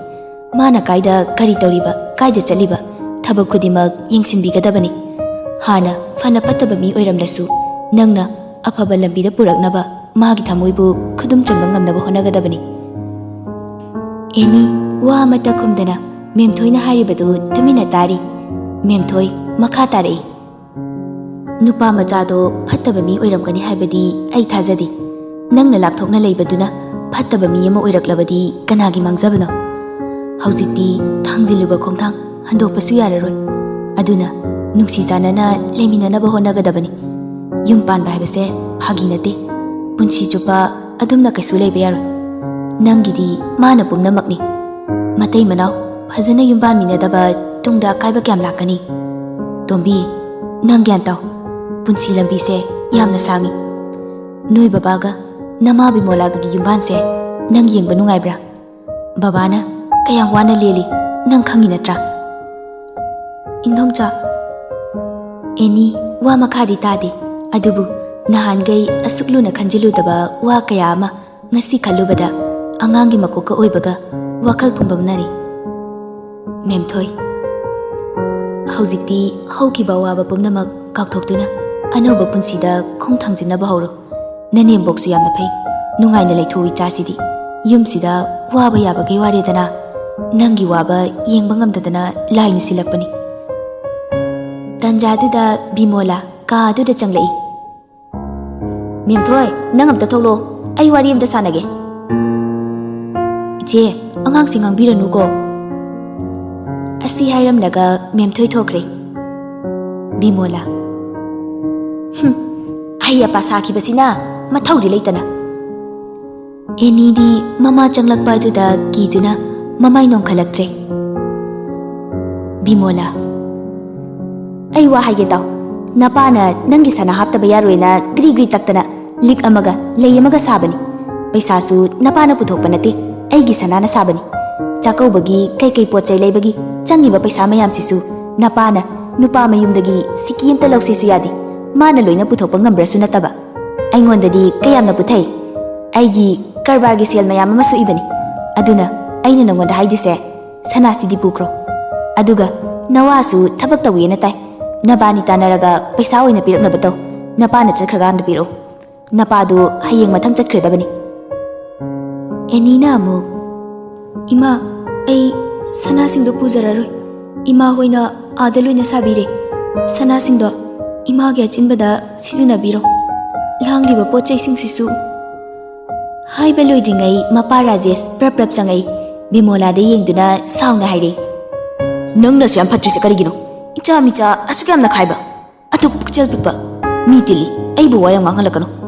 ꯃꯥꯅ ꯀꯥꯏꯗ ꯀꯔꯤ ꯇꯧꯔꯤꯕ, ꯀꯥꯏꯗ ꯆꯠꯂꯤꯕ, ꯊꯕꯛ ꯈꯨꯗꯤꯡꯃꯛ ꯌꯦꯡꯁꯤꯟꯕꯤꯒꯗꯕꯅꯤ꯫ ꯍꯥꯟꯅ ꯐꯅ ꯐꯠꯇꯕ ꯃꯤ ꯑꯣꯏꯔꯝꯂꯁꯨ, ꯅꯪꯅ ꯑꯐꯕ ꯂꯝꯕꯤꯗ ꯄꯨꯔꯛꯅꯕ ꯃꯥꯒꯤ ꯊꯃꯣꯏꯕꯨ ꯈꯨꯗꯨꯝ ꯆꯟꯕ ꯉꯝꯅꯕ ꯍꯣꯠꯅꯒꯗꯕꯅꯤ꯫ ꯑꯦꯅꯤ ꯋꯥ ꯑꯃꯠꯇ ꯈꯨꯝꯗꯅ ꯃꯦꯝꯊꯣꯏꯅ ꯍꯥꯏꯔꯤꯕꯗꯨ ꯇꯨꯃꯤꯟꯅ ꯇꯥꯔꯤ꯫ ꯃꯦꯝꯊꯣꯏ ꯃꯈꯥ ꯇꯥꯔꯛꯏ꯫ ꯅꯨꯄꯥ ꯃꯆꯥꯗꯣ ꯐꯠꯇꯕ ꯃꯤ ꯑꯣꯏꯔꯝꯒꯅꯤ ꯍꯥꯏꯕꯗꯤ ꯑꯩ ꯊꯥꯖꯗꯦ꯫ ꯅꯪꯅ ꯂꯥꯞꯊꯣꯛꯅ ꯂꯩꯕꯗꯨꯅ ꯐꯠꯇꯕ ꯃꯤ ꯑꯃ ꯑꯣꯏꯔꯛꯂꯕꯗꯤ ꯀꯅꯥꯒꯤ ꯃꯥꯡꯖꯕꯅꯣ? ꯍꯧꯖꯤꯛꯇꯤ ꯊꯥꯡꯖꯤꯜꯂꯨꯕ ꯈꯣꯡꯊꯥꯡ ꯍꯟꯗꯣꯛꯄꯁꯨ ꯌꯥꯔꯔꯣꯏ꯫ ꯑꯗꯨꯅ ꯅꯨꯡꯁꯤ ꯆꯥꯟꯅꯅ ꯂꯩꯃꯤꯟꯅꯅꯕ ꯍꯣꯠꯅꯒꯗꯕꯅꯤ꯫ ꯌꯨꯝ ꯄꯥꯟꯕ ꯍꯥꯏꯕꯁꯦ ꯐꯥꯒꯤ ꯅꯠꯇꯦ꯫ ꯄꯨꯟꯁꯤ ꯆꯨꯞꯄ ꯑꯗꯨꯝꯅ ꯀꯩꯁꯨ ꯂꯩꯕ ꯌꯥꯔꯣꯏ꯫ ꯅꯪꯒꯤꯗꯤ ꯃꯥꯅ ꯄꯨꯝꯅꯃꯛꯅꯤ꯫ ꯃꯇꯩ ꯃꯅꯥꯎ ꯐꯖꯅ ꯌꯨꯝ ꯄꯥꯟꯃꯤꯟꯅꯗꯕ ꯇꯨꯡꯗ ꯑꯀꯥꯏꯕ ꯀꯌꯥꯝ ꯂꯥꯛꯀꯅꯤ? ꯇꯣꯝꯕꯤ, ꯅꯪ ꯒ꯭ꯌꯥꯟ ꯇꯥꯎ꯫ ꯄꯨꯟꯁꯤ ꯂꯝꯕꯤꯁꯦ ꯌꯥꯝꯅ ꯁꯥꯡꯉꯤ꯫ ꯅꯣꯏ ꯕꯕꯥꯒ ꯅꯃꯥ ꯕꯤꯃꯣꯂꯥꯒꯒꯤ ꯌꯨꯝꯕꯥꯟꯁꯦ ꯅꯪ ꯌꯦꯡꯕ ꯅꯨꯡꯉꯥꯏꯕ꯭ꯔꯥ? ꯕꯕꯥꯅ ꯀꯌꯥꯝ ꯋꯥꯅ ꯂꯦꯜꯂꯤ, ꯅꯪ ꯈꯪꯉꯤ ꯅꯠꯇ꯭ꯔꯥ? ꯏꯟꯗꯣꯝꯆꯥ꯫ ꯑꯦꯅꯤ, ꯋꯥ ꯃꯈꯥꯗꯤ ꯇꯥꯗꯦ꯫ ꯑꯗꯨꯕꯨ ꯅꯍꯥꯟꯈꯩ ꯑꯁꯨꯛ ꯂꯨꯅ ꯈꯟꯖꯤꯜꯂꯨꯗꯕ ꯋꯥ ꯀꯌꯥ ꯑꯃ ꯉꯁꯤ ꯈꯜꯂꯨꯕꯗ ꯑꯉꯥꯡꯒꯤ ꯃꯀꯣꯛꯀ ꯑꯣꯏꯕꯒ ꯋꯥꯈꯜ ꯄꯨꯝꯕꯝꯅꯔꯤ꯫ ꯃꯦꯝꯊꯣꯏ, ꯍꯧꯖꯤꯛꯇꯤ ꯍꯧꯈꯤꯕ ꯑꯋꯥꯕ ꯄꯨꯝꯅꯃꯛ ꯀꯥꯎꯊꯣꯛꯇꯨꯅ ꯑꯅꯧꯕ ꯄꯨꯟꯁꯤꯗ ꯈꯣꯡ ꯊꯥꯡꯖꯤꯟꯅꯕ ꯍꯧꯔꯣ꯫ ꯅꯅꯦꯝꯕꯣꯛꯁꯨ ꯌꯥꯝꯅ ꯐꯩ꯫ ꯅꯨꯡꯉꯥꯏꯅ ꯂꯩꯊꯣꯛꯎ ꯏꯆꯥꯁꯤꯗꯤ꯫ ꯌꯨꯝꯁꯤꯗ ꯋꯥꯕ ꯌꯥꯕꯈꯩ ꯋꯥꯔꯦꯗꯅ꯫ ꯅꯪꯒꯤ ꯋꯥꯕ ꯌꯦꯡꯕ ꯉꯝꯗꯗꯅ ꯂꯥꯏ ꯅꯤꯡꯁꯤꯜꯂꯛꯄꯅꯤ꯫ ꯇꯟꯖꯥꯗꯨꯗ ꯕꯤꯃꯣꯂꯥ ꯀꯥ ꯑꯗꯨꯗ ꯆꯪꯂꯛꯏ꯫ "ꯃꯦꯝꯊꯣꯏ, ꯅꯪ ꯑꯝꯇ ꯊꯣꯛꯂꯛꯑꯣ, ꯑꯩ ꯋꯥꯔꯤ ꯑꯝꯇ ꯁꯥꯟꯅꯒꯦ꯫" "ꯏꯆꯦ, ꯑꯉꯥꯡꯁꯤ ꯉꯥꯡꯕꯤꯔꯅꯨꯀꯣ꯫" ꯑꯁꯤ ꯍꯥꯏꯔꯝꯂꯒ ꯃꯦꯝꯊꯣꯏ ꯊꯣꯛꯈ꯭ꯔꯦ꯫ ꯕꯤꯃꯣꯂꯥ, "ꯍꯨꯝ, ꯑꯍꯩ ꯑꯄꯥ ꯁꯥꯈꯤꯕꯁꯤꯅ ꯃꯊꯧꯗꯤ ꯂꯩꯇꯅ꯫" ꯑꯦꯅꯤꯗꯤ ꯃꯃꯥ ꯆꯪꯂꯛꯄ ꯑꯗꯨꯗ ꯀꯤꯗꯨꯅ ꯃꯃꯥꯏ ꯅꯣꯡꯈꯠꯂꯛꯇ꯭ꯔꯦ꯫ ꯕꯤꯃꯣꯂꯥ, "ꯑꯩ ꯋꯥ ꯍꯥꯏꯒꯦ ꯇꯥꯎ꯫ ꯅꯄꯥꯅ ꯅꯪꯒꯤ ꯁꯅꯥ ꯍꯥꯞꯇꯕ ꯌꯥꯔꯣꯏꯅ ꯒ꯭ꯔꯤ ꯒ꯭ꯔꯤ ꯇꯛꯇꯅ ꯂꯤꯛ ꯑꯃꯒ ꯂꯩ ꯑꯃꯒ ꯁꯥꯕꯅꯤ꯫ ꯄꯩꯁꯥꯁꯨ ꯅꯄꯥꯅ ꯄꯨꯊꯣꯛꯄ ꯅꯠꯇꯦ, ꯑꯩꯒꯤ ꯁꯅꯥꯅ ꯁꯥꯕꯅꯤ꯫ ꯆꯥꯛꯀꯧꯕꯒꯤ ꯀꯩꯀꯩ ꯄꯣꯠ ꯆꯩ ꯂꯩꯕꯒꯤ ꯆꯪꯉꯤꯕ ꯄꯩꯁꯥ ꯃꯌꯥꯝꯁꯤꯁꯨ ꯅꯄꯥꯅ ꯅꯨꯄꯥ ꯃꯌꯨꯝꯗꯒꯤ ꯁꯤꯀꯤ ꯑꯝꯇ ꯂꯧꯁꯤꯁꯨ ꯌꯥꯗꯦ꯫ ꯃꯥꯅ ꯂꯣꯏꯅ ꯄꯨꯊꯣꯛꯄ ꯉꯝꯕ꯭ꯔꯁꯨ ꯅꯠꯇꯕ꯫ ꯑꯩꯉꯣꯟꯗꯗꯤ ꯀꯌꯥꯝꯅ ꯄꯨꯊꯩ꯫ ꯑꯩꯒꯤ ꯀꯔꯕꯥꯔꯒꯤ ꯁꯦꯜ ꯃꯌꯥꯝ ꯑꯃꯁꯨ ꯏꯕꯅꯤ꯫ ꯑꯗꯨꯅ ꯑꯩꯅ ꯅꯉꯣꯟꯗ ꯍꯥꯏꯗ꯭ꯔꯤꯁꯦ, ꯁꯅꯥꯁꯤꯗꯤ ꯄꯨꯈ꯭ꯔꯣ꯫ ꯑꯗꯨꯒ ꯅꯋꯥꯁꯨ ꯊꯕꯛ ꯇꯧꯋꯦꯅ ꯇꯥꯏ꯫ ꯅꯕꯥꯅꯤ ꯇꯥꯟꯅꯔꯒ ꯄꯩꯁꯥ ꯑꯣꯏꯅ ꯄꯤꯔꯛꯅꯕ ꯇꯧ꯫ ꯅꯄꯥꯅ ꯆꯠꯈ꯭ꯔꯀꯥꯟꯗ ꯄꯤꯔꯛꯎ꯫ ꯅꯄꯥꯗꯨ ꯍꯌꯦꯡ ꯃꯊꯪ ꯆꯠꯈ꯭ꯔꯗꯕꯅꯤ꯫" ꯑꯦꯅꯤꯅ ꯑꯃꯨꯛ, "ꯏꯃꯥ, ꯑꯩ ꯁꯅꯥꯁꯤꯡꯗꯣ ꯄꯨꯖꯔꯔꯣꯏ꯫ ꯏꯃꯥ ꯍꯣꯏꯅ ꯑꯥꯗ ꯂꯣꯏꯅ ꯁꯥꯕꯤꯔꯦ꯫ ꯁꯅꯥꯁꯤꯡꯗꯣ ꯏꯃꯥꯒꯤ ꯑꯆꯤꯟꯕꯗ ꯁꯤꯖꯤꯟꯅꯕꯤꯔꯣ꯫ ꯂꯥꯡꯂꯤꯕ ꯄꯣꯠ ꯆꯩꯁꯤꯡꯁꯤꯁꯨ꯫" ꯍꯥꯏꯕ ꯂꯣꯏꯗ꯭ꯔꯤꯉꯩ ꯃꯄꯥ ꯔꯥꯖꯦꯁ ꯄ꯭ꯔꯞ ꯄ꯭ꯔꯞ ꯆꯪꯉꯛꯏ꯫ ꯕꯤꯃꯣꯂꯥꯗ ꯌꯦꯡꯗꯨꯅ ꯁꯥꯎꯅ ꯍꯥꯏꯔꯛꯏ, "ꯅꯪꯅꯁꯨ ꯌꯥꯝ ꯐꯠꯇ꯭ꯔꯤꯁꯦ ꯀꯔꯤꯒꯤꯅꯣ? ꯏꯆꯥ ꯃꯤꯆꯥ ꯑꯁꯨꯛ ꯌꯥꯝꯅ ꯈꯥꯏꯕ꯫ ꯑꯗꯨꯛ ꯄꯨꯛꯆꯦꯜ ꯄꯤꯛꯄ꯫ ꯃꯤ ꯇꯤꯜꯂꯤ꯫ ꯑꯩꯕꯨ ꯋꯥ ꯌꯥꯝ ꯉꯥꯡꯍꯜꯂꯛꯀꯅꯨ꯫